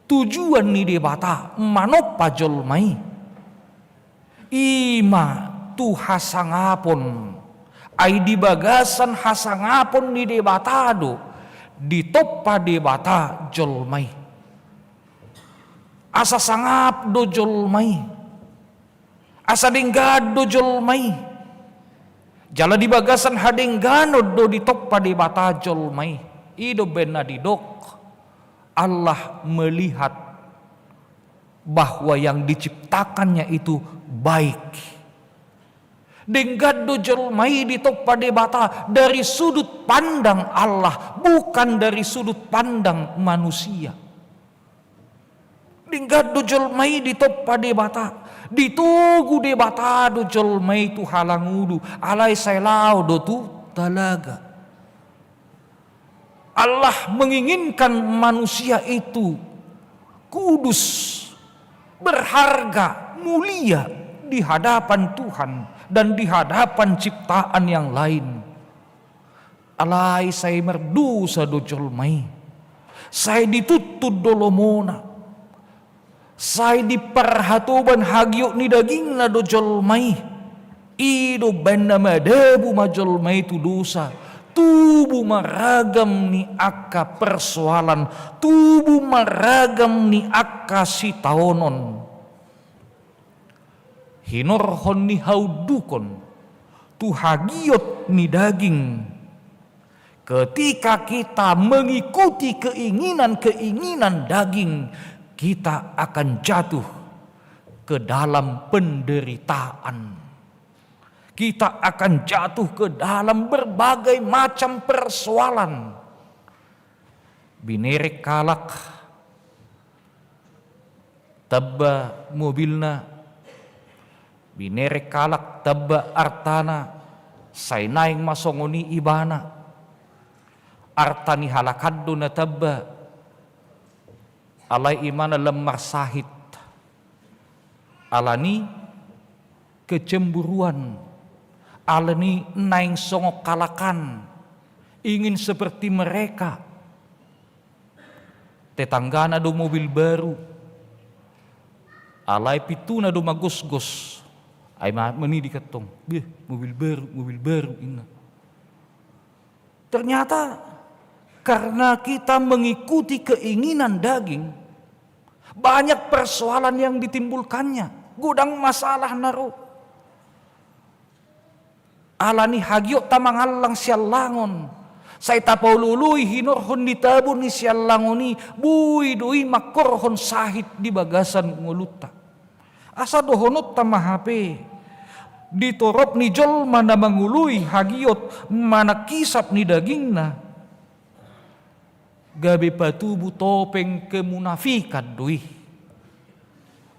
Tujuan ni Debata manompa jolma i, i ma tu hasangapon. Ai di bagasan hasangapon ni Debata do ditompa Debata jolma i. Asa sangap do jolma i. Asa denggan do jolma i. Jala di bagasan hadengganon do ditompa Debata jolma i. I do umbaen na didok, Allah melihat bahwa yang diciptakannya itu baik. Denggan do jolma i ditompa Debata dari sudut pandang Allah, bukan dari sudut pandang manusia. Denggan do jolma i ditompa Debata, ditogu Debata do jolma i tu halangulu, alai sai laho do tu talaga. Allah menginginkan manusia itu kudus, berharga, mulia di hadapan Tuhan dan di hadapan ciptaan yang lain. Alai sai mardosa do jolma i. Sai dituntun do lomona. Sai diparhatoban hagiot ni dagingna do jolma i. I do umbaen na madabu ma jolma i tu dosa. Tubu ma ragam ni angka persoalan. Tubu ma ragam ni angka sitaonon. Hinorhon ni haundukon tu hagiot ni daging. Ketika kita mengikuti keinginan-keinginan daging, kita akan jatuh ke dalam penderitaan. Kita akan jatuh ke dalam berbagai macam persoalan. Binereng halak tamba mobilna, binereng halak tamba artana, sai naeng ma songon i ibana. Arta ni halak an do na tamba, alai ibana lam marsahit. Alani kecemburuan, alani naeng songon halak an, ingin seperti mereka. Tetanggana do mobil baru, alai pintuna do magosgos. Ai ma manidik antong, "Beh, mobil baru, mobil baru," ninna. Ternyata karena kita mengikuti keinginan daging, banyak persoalan yang ditimbulkannya, godang masalah na ro. Alani hagiotta mangallang siallangon, sai tapaolooloi hinorhon ni tabo ni siallangon i, boi do i mangkorhon sahit di bagasan ngolunta. Asa dohononta ma hape, di torop ni jolma na mangoloi hagiot manang hisap ni dagingna, gabe patubu topeng kemunafikan do i.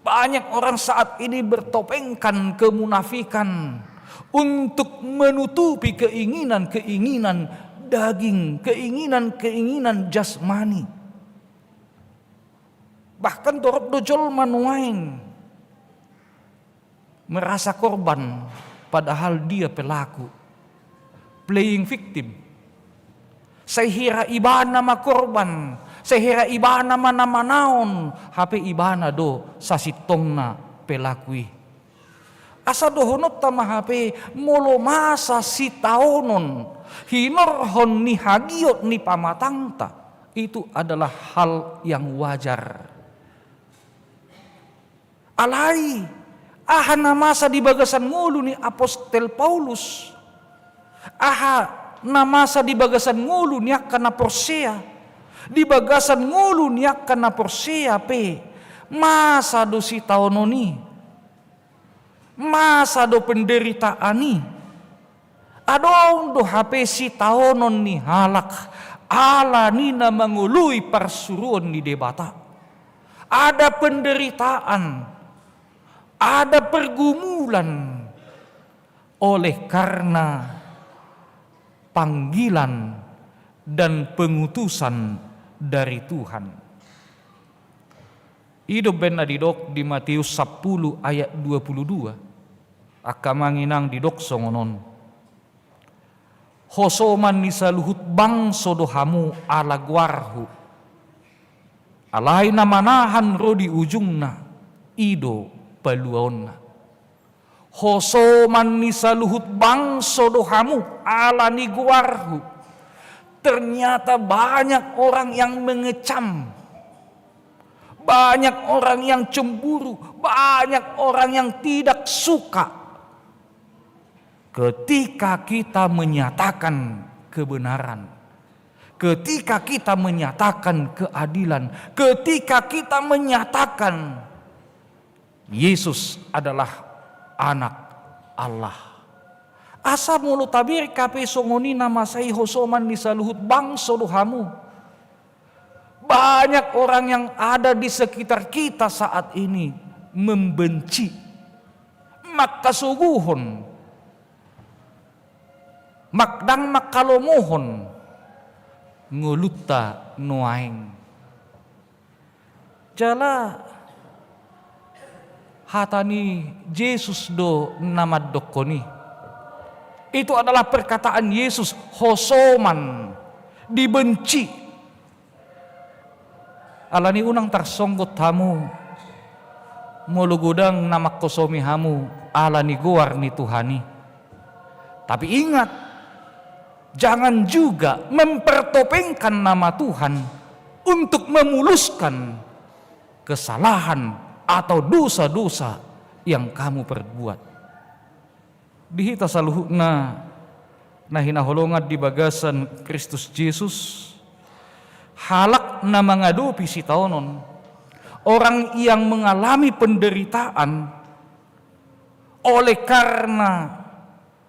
Banyak orang saat ini bertopengkan kemunafikan untuk menutupi keinginan-keinginan daging, keinginan-keinginan jasmani. Bahkan torop do jolma nuaeng merasa korban, padahal dia pelaku. Playing victim. Sai hira ibana ma korban, sai hira ibana ma na manaon, hape ibana do sasintongna pelaku i. Asa dohononta ma hape, molo masa sitaonon hinorhon ni hagiot ni pamatangta, itu adalah hal yang wajar. Alai, aha na masa di bagasan ngolu ni apostel Paulus? Aha na masa di bagasan ngolu ni angka na porsea? Di bagasan ngolu ni angka na porsea pe, masa do sitaonon i, masa do penderitaan i. Adong do hape sitaonon ni halak ala ni na mangoloi parsuruon ni Debata. Ada penderitaan, ada pergumulan oleh karena panggilan dan pengutusan dari Tuhan. I do umbaen na didok di Matius sampulu ayat dua pulu dua. Angka amang inang, didok songon on: Hosoman ni saluhut bangso do hamu ala goarhu. Alai na manahan ro di ujungna, i do paluaonna. Hosoman ni saluhut bangso do hamu ala ni goarhu. Ternyata banyak orang yang mengecam. Banyak orang yang cemburu, banyak orang yang tidak suka ketika kita menyatakan kebenaran, ketika kita menyatakan keadilan, ketika kita menyatakan Yesus adalah Anak Allah. Asa molo tabereng hape songon i na masa i, hosoman ni saluhut bangso do hamu. Banyak orang yang ada di sekitar kita saat ini membenci, mangkasogohon, mangdang mangkalomohon ngolunta nuaeng. Jala hata ni Jesus do na mandokkon i. Itu adalah perkataan Yesus, hosoman, dibenci. Alani unang tarsonggot hamu molo godang na manghosomi hamu ala ni goar ni Tuhan i. Tapi ingat, jangan juga mempertopengkan nama Tuhan untuk memuluskan kesalahan atau dosa-dosa yang kamu perbuat. Di hita saluhutna na hinaholongan di bagasan Kristus Jesus, halak na mangadopi sitaonon, orang yang mengalami penderitaan oleh karena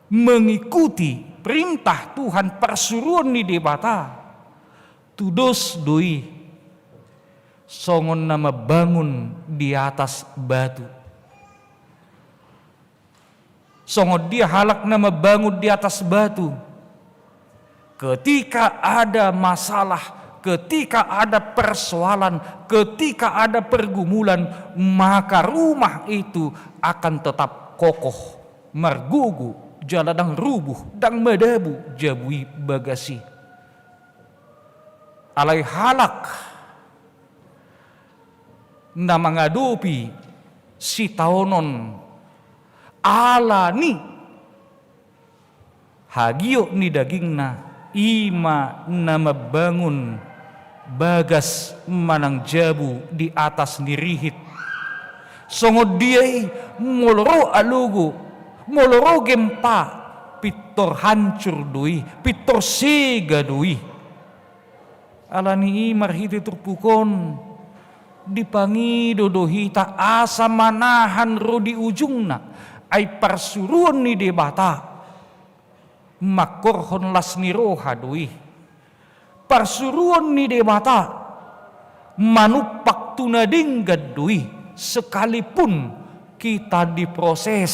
mengikuti perintah Tuhan, parsuruon ni Debata, tudos do i songon na mambangun di atas batu. Songon dia halak na mambangun di atas batu? Ketika ada masalah, ketika ada persoalan, ketika ada pergumulan, maka rumah itu akan tetap kokoh, margogo, jala ndang rubuh, ndang madabu jabu i bagas i. Alai halak na mangadopi sitaonon ala ni hagiot ni dagingna, i ma na mambangun bagas manang jabu di atas ni rihit. Songon dia i, molo ro alogo, molo ro gempa, pintor hancur do i, pintor sega do i. Alani i marhite turpuk on, dipangido do hita asa manahan ro di ujungna, ai parsuruon ni Debata mangkorhon las ni roha do i. Parsuruon ni Debata manumpak tu na denggan do i, sekalipun kita diproses.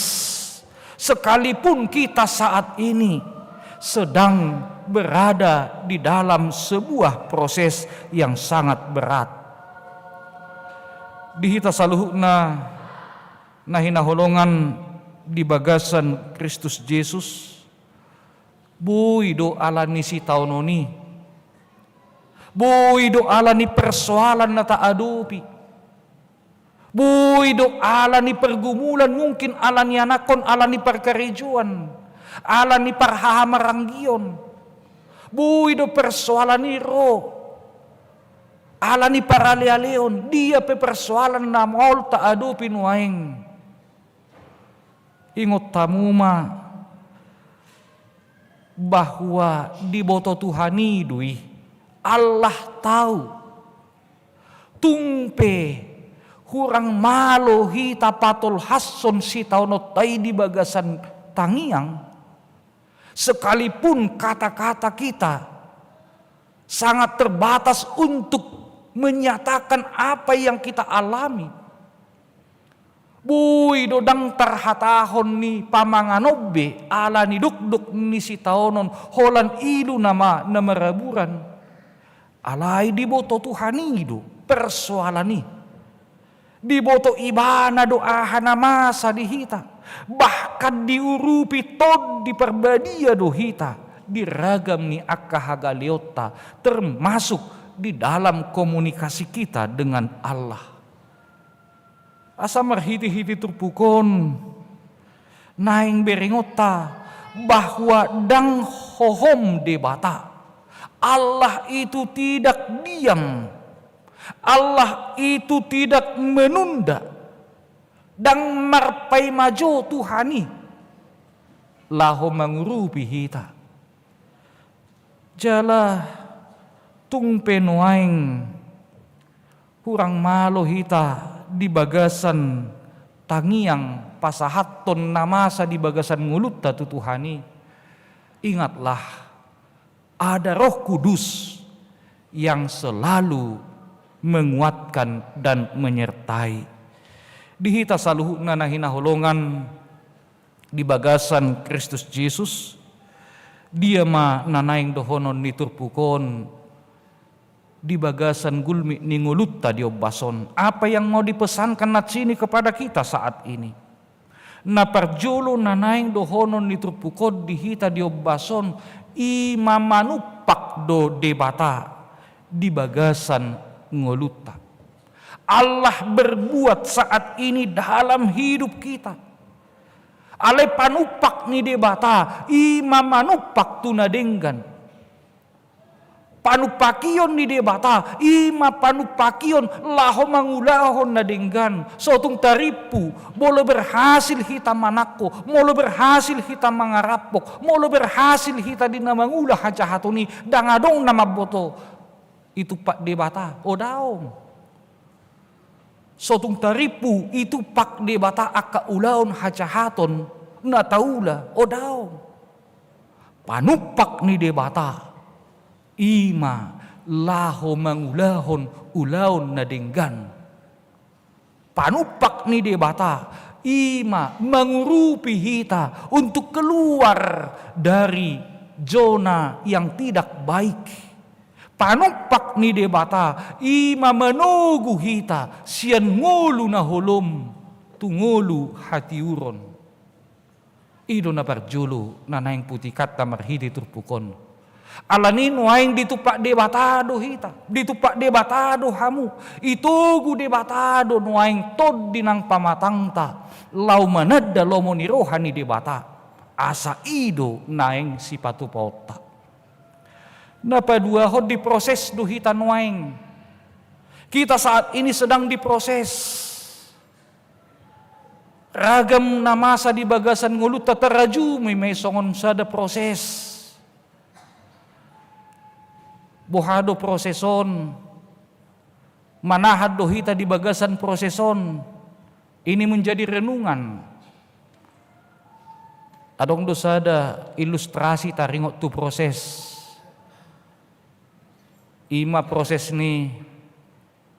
Sekalipun kita saat ini sedang berada di dalam sebuah proses yang sangat berat. Di hita saluhutna na hinaholongan di bagasan Kristus Jesus, boi do ala ni sitaonon i, boi do ala ni persoalan na taadopi, Boi do ala ni pergumulan, mungkin ala ni anakkon, ala ni parkarejoan, ala ni parhahamaranggion. Boi do persoalan i ro, ala ni paralealeon, dia pe persoalan na maol taadopi nuaeng. Ingot hamu ma bahwa diboto Tuhan i do i. Allah tahu. Tung pe hurang malo hita patolhashon sitaononta i di bagasan tangiang, sekalipun kata-kata kita sangat terbatas untuk menyatakan apa yang kita alami. Boi do ndang tarhatahon ni pamangan on be ala ni dokdok ni sitaonon, holan iluna ma na maraburan. Alai diboto Tuhan i do persoalan i. Diboto Ibana do aha na masa di hita. Bahkan diurupi Tondi Parbadia do hita di ragam ni angka hagaleonta, termasuk di dalam komunikasi kita dengan Allah. Asa marhitehite turpuk on naeng berengonta bahwa ndang hohom Debata. Allah itu tidak diam. Allah itu tidak menunda. Ndang marpaima jo Tuhan i laho mangurupi hita. Jala tung pe nuaeng hurang malo hita di bagasan tangiang pasahathon na masa di bagasan ngolunta tu Tuhan i, ingatlah, ada Roh Kudus yang selalu menguatkan dan menyertai. Di hita saluhutna na hinaholongan di bagasan Kristus Jesus, dia ma na naeng dohonon ni turpuk on di bagasan gulmit ni ngolunta di ombas on? Apa yang mau dipesankan nats ini kepada kita saat ini? Na parjolo na naeng dohonon ni turpuk on di hita di ombas on, i ma manumpak do Debata di bagasan ngolunta. Allah berbuat saat ini dalam hidup kita. Alai panumpak ni Debata i ma manumpak tu na denggan. Panumpakion ni Debata i ma panumpakion laho mangulahon na denggan. So tung tarimpu, molo berhasil hita manangko, molo berhasil hita mangarampok, molo berhasil hita di na mangula hajahaton i, ndang adong na mamboto i tumpak Debata. O daong. So tung tarimpu i tumpak Debata angka ulaon hajahaton na taula? O daong. Panumpak ni Debata i ma laho mangulahon ulaon na denggan. Panumpak ni Debata i ma mangurupi hita untuk keluar dari zona yang tidak baik. Panumpak ni Debata i ma manogu hita sian ngolu na holom tu ngolu hatiuron. I do na parjolo na naeng putikanta marhite turpuk on. Alani nuaeng ditumpak Debata do hita, ditumpak Debata do hamu, itogu Debata do nuaeng tondi nang pamatangta laho mananda lomo ni roha ni Debata, asa i do naeng sipatupaonta. Na paduahon, diproses do hita nuaeng. Kita saat ini sedang diproses. Ragam na masa di bagasan ngolunta tarajumi ma i songon sada proses. Boha do proses on? Manahan do hita di bagasan proses on? Ini menjadi renungan. Adong do sada ilustrasi taringot tu proses. I ma proses ni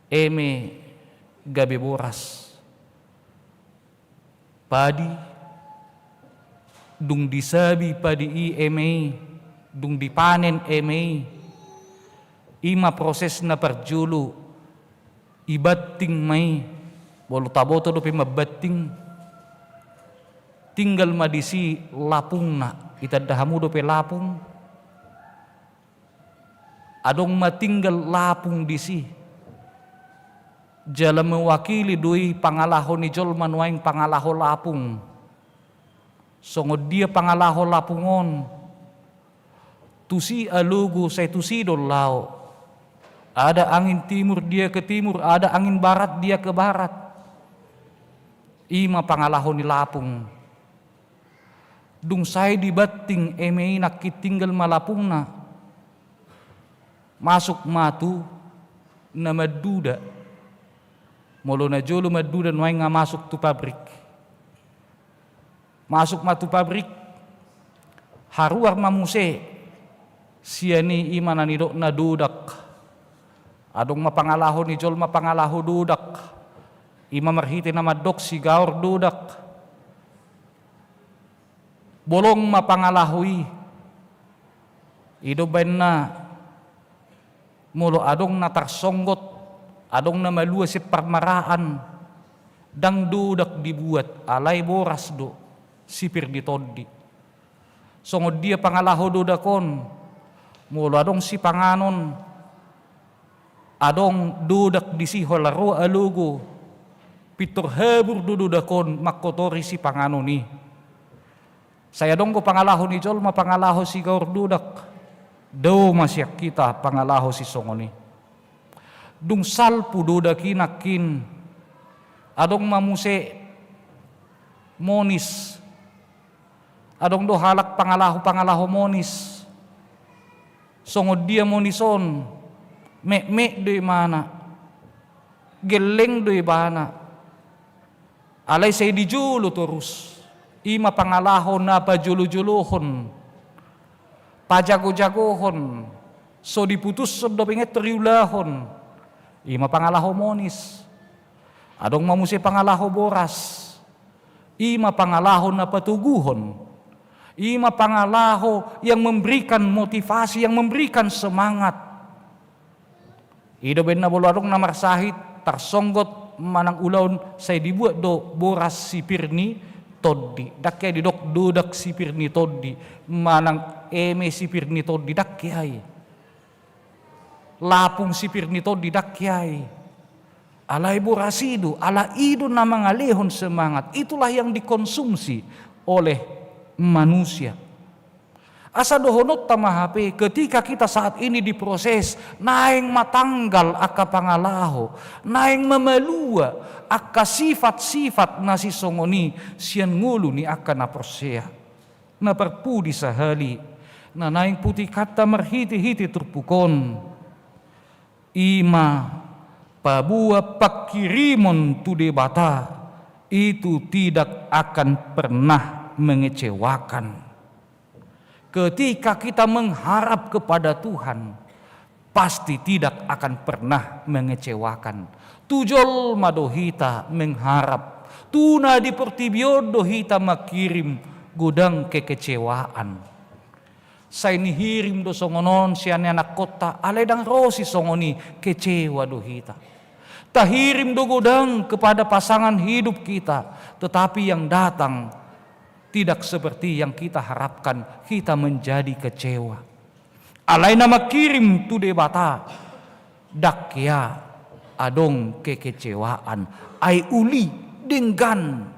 eme gabe boras. Padi, dung disabi padi i eme i, dung dipanen eme i, i ma proses na parjolo, ibanting ma i, molo taboto dope mambanting, tinggal ma disi lapungna, itanda hamu dope lapung? Adong ma tinggal lapung disi. Jala mewakili do i pangalaho ni jolma nuaeng pangalaho lapung. Songon dia pangalaho lapung on? Tusi alogo sai tusi do laho. Ada angin timur dia ke timur, ada angin barat dia ke barat. I ma pangalaho ni lapung. Dung sai dibanting eme i nangkin tinggal ma lapungna. Masuk ma tu na manduda. Molo na jolo manduda nuaeng nga masuk tu pabrik. Masuk ma tu pabrik. Haruar ma muse sian i, i ma na nidokna dodak. Adong ma pangalaho ni jolma pangalaho dodak. I ma marhite na mandok sigaor dodak. Bolong ma pangalaho i. I do baenna molo adong na tarsonggot, adong na malua sian parmaraan, ndang dodak dibuat, alai boras do, sipir ni tondi. Songon dia pangalaho dodak on? Molo adong sipanganon, adong dodak disi holan ro alogo, pintor habur do dodak on mangkotori sipanganon i. Sai adong do pangalaho ni jolma pangalaho sigaor dodak. Dao ma sian hita pangalaho sisongon i. Dung salpu dodak i nangkin, adong ma muse monis. Adong do halak pangalaho-pangalaho monis. Songon dia monis on? Metmet do ibana. Gelleng do ibana. Alai sai di jolo torus. I ma pangalaho na pajolo-jolohon, pajago-jagohon. So diputushon dope, inget riulahon. I ma pangalaho monis. Adong ma muse pangalaho boras. I ma pangalaho na patoguhon. I ma pangalaho yang memberikan motivasi, yang memberikan semangat. I do baenna molo adong na marsahit, tarsonggot manang ulaon, sai dibuat do boras sipir ni tondi. Ndang hea didok dodak sipir ni tondi manang eme sipir ni tondi, ndang hea i. Lapung sipir ni tondi, ndang hea i. Alai boras i do, ala i do na mangalehon semangat. Itulah yang dikonsumsi oleh manusia. Asa dohononta ma hape, ketika kita saat ini diproses, naeng ma tanggal angka pangalaho, naeng ma malua angka sifat-sifat na sisongon i sian ngolu ni angka na porsea. Na parpudi sahali, na naeng putikanta marhite-hite turpuk on, i ma paboa pangkirimon tu Debata itu tidak akan pernah mengecewakan. Ketika kita mengharap kepada Tuhan, pasti tidak akan pernah mengecewakan. Tu jolma do hita mengharap, tu na di portibi on do hita mangkirim, godang kekecewaan. Sai nihirim do songon on sian ianakkonta, alai ndang ro sisongon i, kecewa do hita. Tahirim do godang kepada pasangan hidup kita, tetapi yang datang tidak seperti yang kita harapkan, kita menjadi kecewa. Alai na mangkirim tu Debata, ndang hea adong kekecewaan. Ai uli, denggan.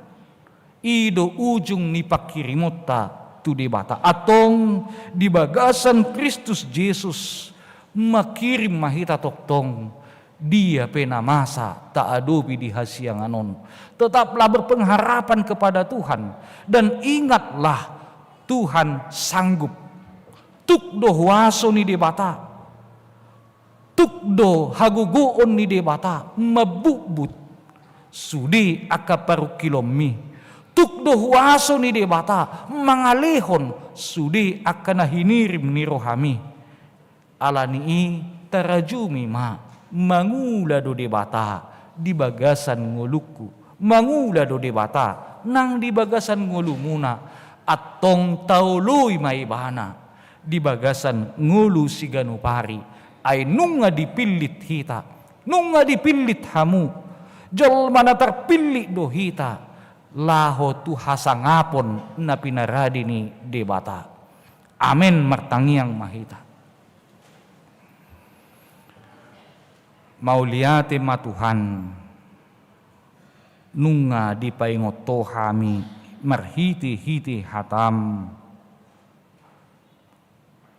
I do ujung ni pangkirimonta tu Debata. Antong di bagasan Kristus Jesus, mangkirim ma hita tongtong. Dia pe na masa taadopi di hasiangan on, tetaplah berpengharapan kepada Tuhan, dan ingatlah, Tuhan sanggup. Tuk do huaso ni Debata, tuk do hagogoon ni Debata mambutbut sude angka parungkilonmi. Tuk do huaso ni Debata mangalehon sude angka na hinirim ni rohami. Ala ni i, tarajumi ma, mangula do Debata di bagasan ngolungku, mangula do Debata nang di bagasan ngolumuna. Antong taoloi ma Ibana di bagasan ngolu siganup ari. Ai nunga dipillit hita, nunga dipillit hamu, jolma na tarpillit do hita laho tu hasangapon na pinarade ni Debata. Amen. Martangiang ma hita. Mauliate ma Tuhan, Nunga dipaingot Ho hami marhitehite hataM,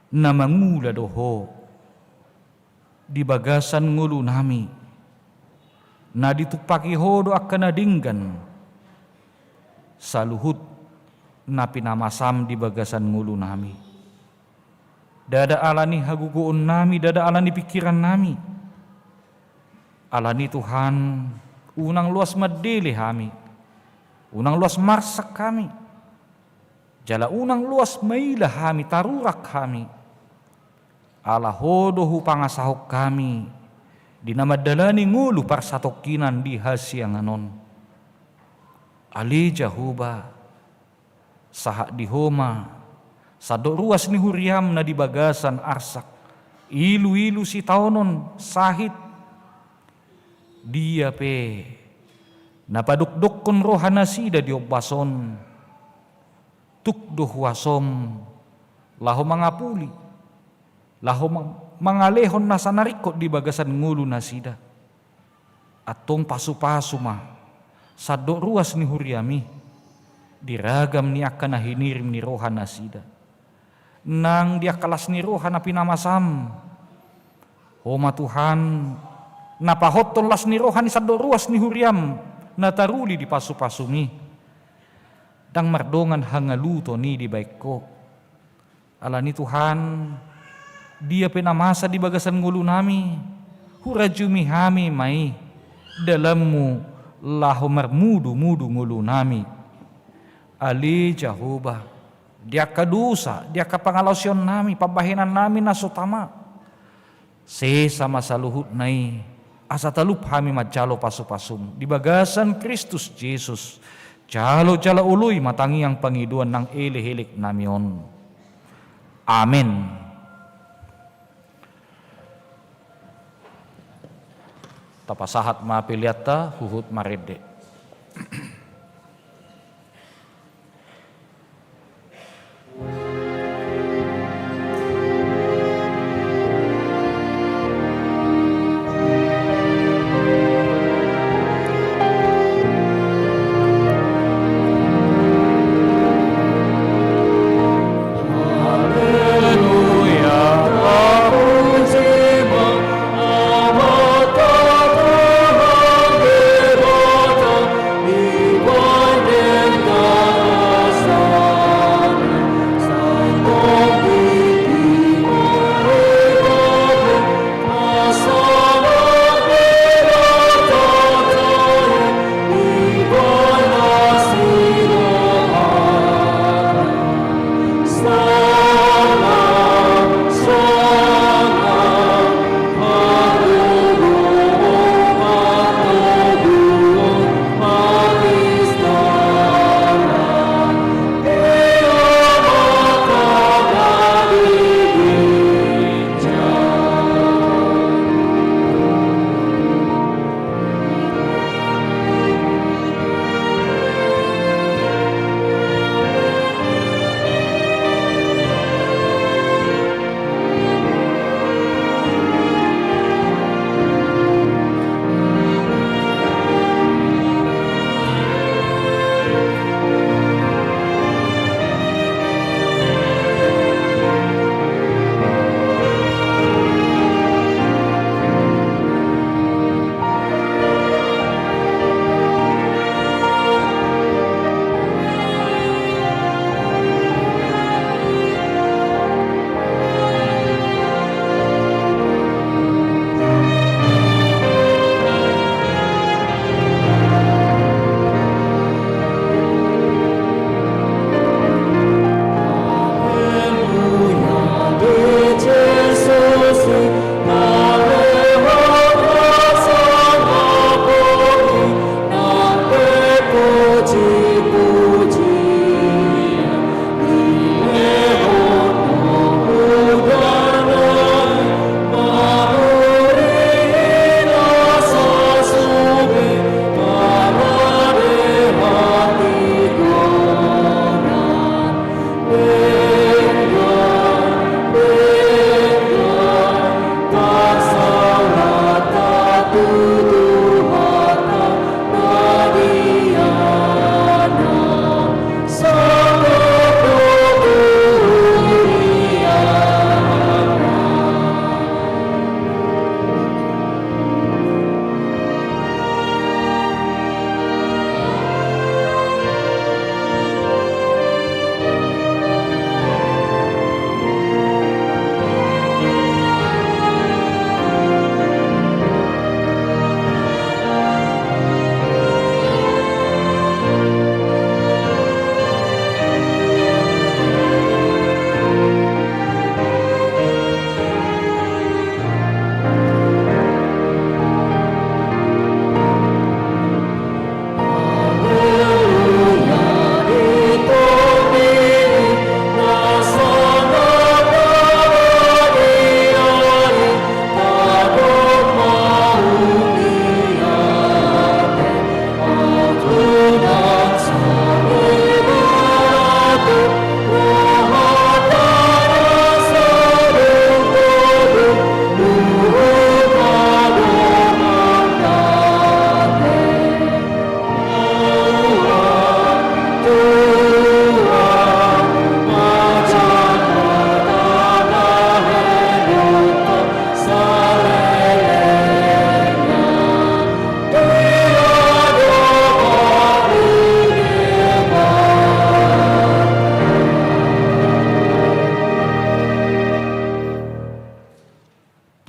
na mangula do Ho di bagasan ngolunami, na ditumpaki Ho do angka na denggan, saluhut na pinamasaM di bagasan ngolunami. Ndada ala ni hagogoonnami, ndada ala ni pingkirannami. Alani Tuhan, unang loas mandele hami, unang loas marsak hami, jala unang loas maila hami, tarurak hami. Ala Ho do hupangasahon hami di na mandalani ngolu parsatongkinan di hasiangan on. Ale Jahowa, sahat di Ho ma sandok ruas ni huriaM na di bagasan arsak, iluilu, sitaonon, sahit. Dia pe na padokdokkon rohanasida di ombas on, tuk do huasoM laho mangapuli, laho ma-, mangalehon na sana ringkot di bagasan ngolunasida. Antong pasupasu ma sandok ruas ni huriaM i di ragam ni angka na hinirim ni rohanasida. Nang di angka las ni roha na pinamasaM, Ho ma Tuhan, na pahothon las ni roha ni sandok ruas ni huriaM na taruli di pasupasuM i, ndang mardongan hangaluton i dibahen Ho. Alani Tuhan, dia pe na masa di bagasan ngolunami, hurajumi hami ma i dalanMu laho marmudumudu ngolunami. Ale Jahowa, di angka dosa, di angka pangalaosionnami, pambahenannami na so tama, sesa ma saluhutna i, asa talup hami manjalo pasupasuM di bagasan Kristus Jesus. Jalo jala oloi ma tangiang pangidoan nang elekeleknami on. Amen. Tapasahat ma peleanta huhut marende.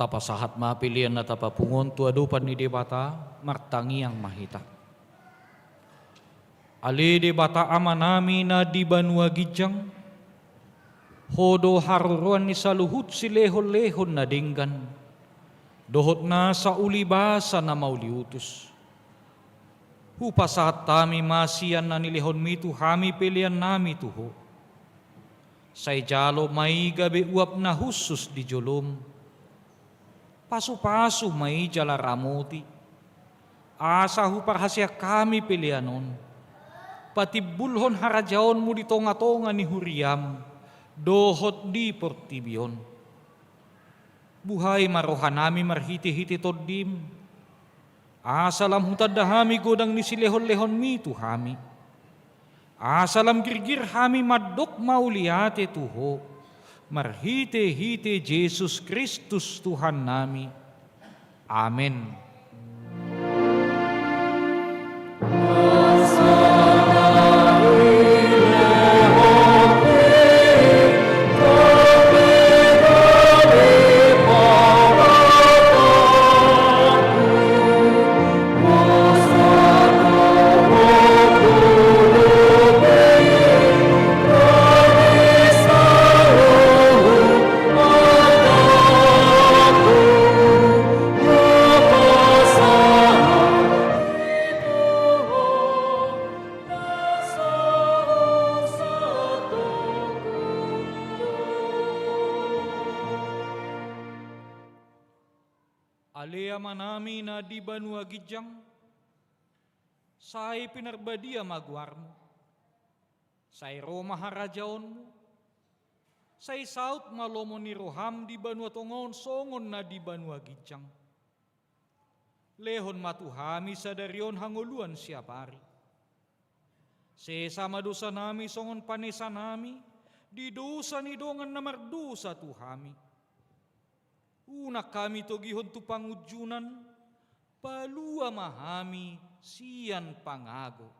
Tapasahat ma pelean na tapapungu on tu adopan ni Debata, martangiang ma hita. Ale Debata Amanami na di banua ginjang, Ho do haroroan ni saluhut silehonlehon na denggan, dohot nasa ulibasa na mauliutus. Hupasahat hami ma sian na nilehonmi tu hami peleannami tu Ho. Sai jalo ma i gabe uap na hushus di jolom. Pasupasu ma i jala ramoti, asa huparhaseang hami pelean on patimbulhon harajaonmu di tongatonga ni huriam dohot di portibi on. Buhai ma rohanami marhitehite Tondim, asa lam hutanda hami godang ni silehonlehonmi tu hami. Asa lam girgir hami mandok mauliate tu Ho, marhitehite Jesus Kristus Tuhannami. Amen. Ale Amanami na di banua ginjang, sai pinarbadia ma goarmu. Sai ro ma harajaonmu. Sai saut ma lomo ni roham di banua tonga on songon na di banua ginjang. Lehon ma tu hami sadari on hangoluan siapari. Sesa ma dosanami songon panesanami di dosa ni dongan na mardosa tu hami. Unang hami togihon tu pangunjunan, palua ma hami sian pangago.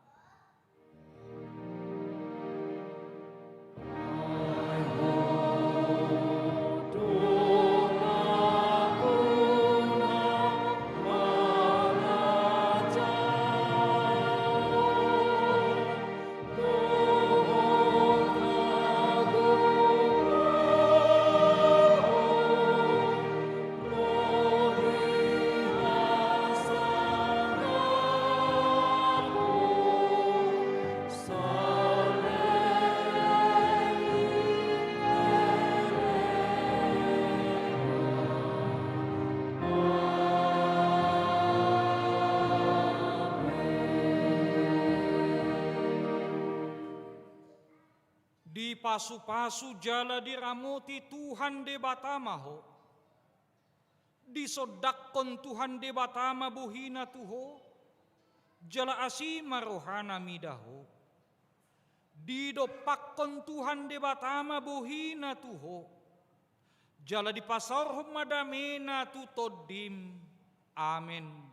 Dipasupasu jala diramoti Tuhan Debata ma ho. Disondangkon Tuhan Debata ma bohina tu ho, jala asi ma rohana mida ho. Didompakkon Tuhan Debata ma bohina tu ho, jala dipasaorhon ma damena tu tondim. Amen.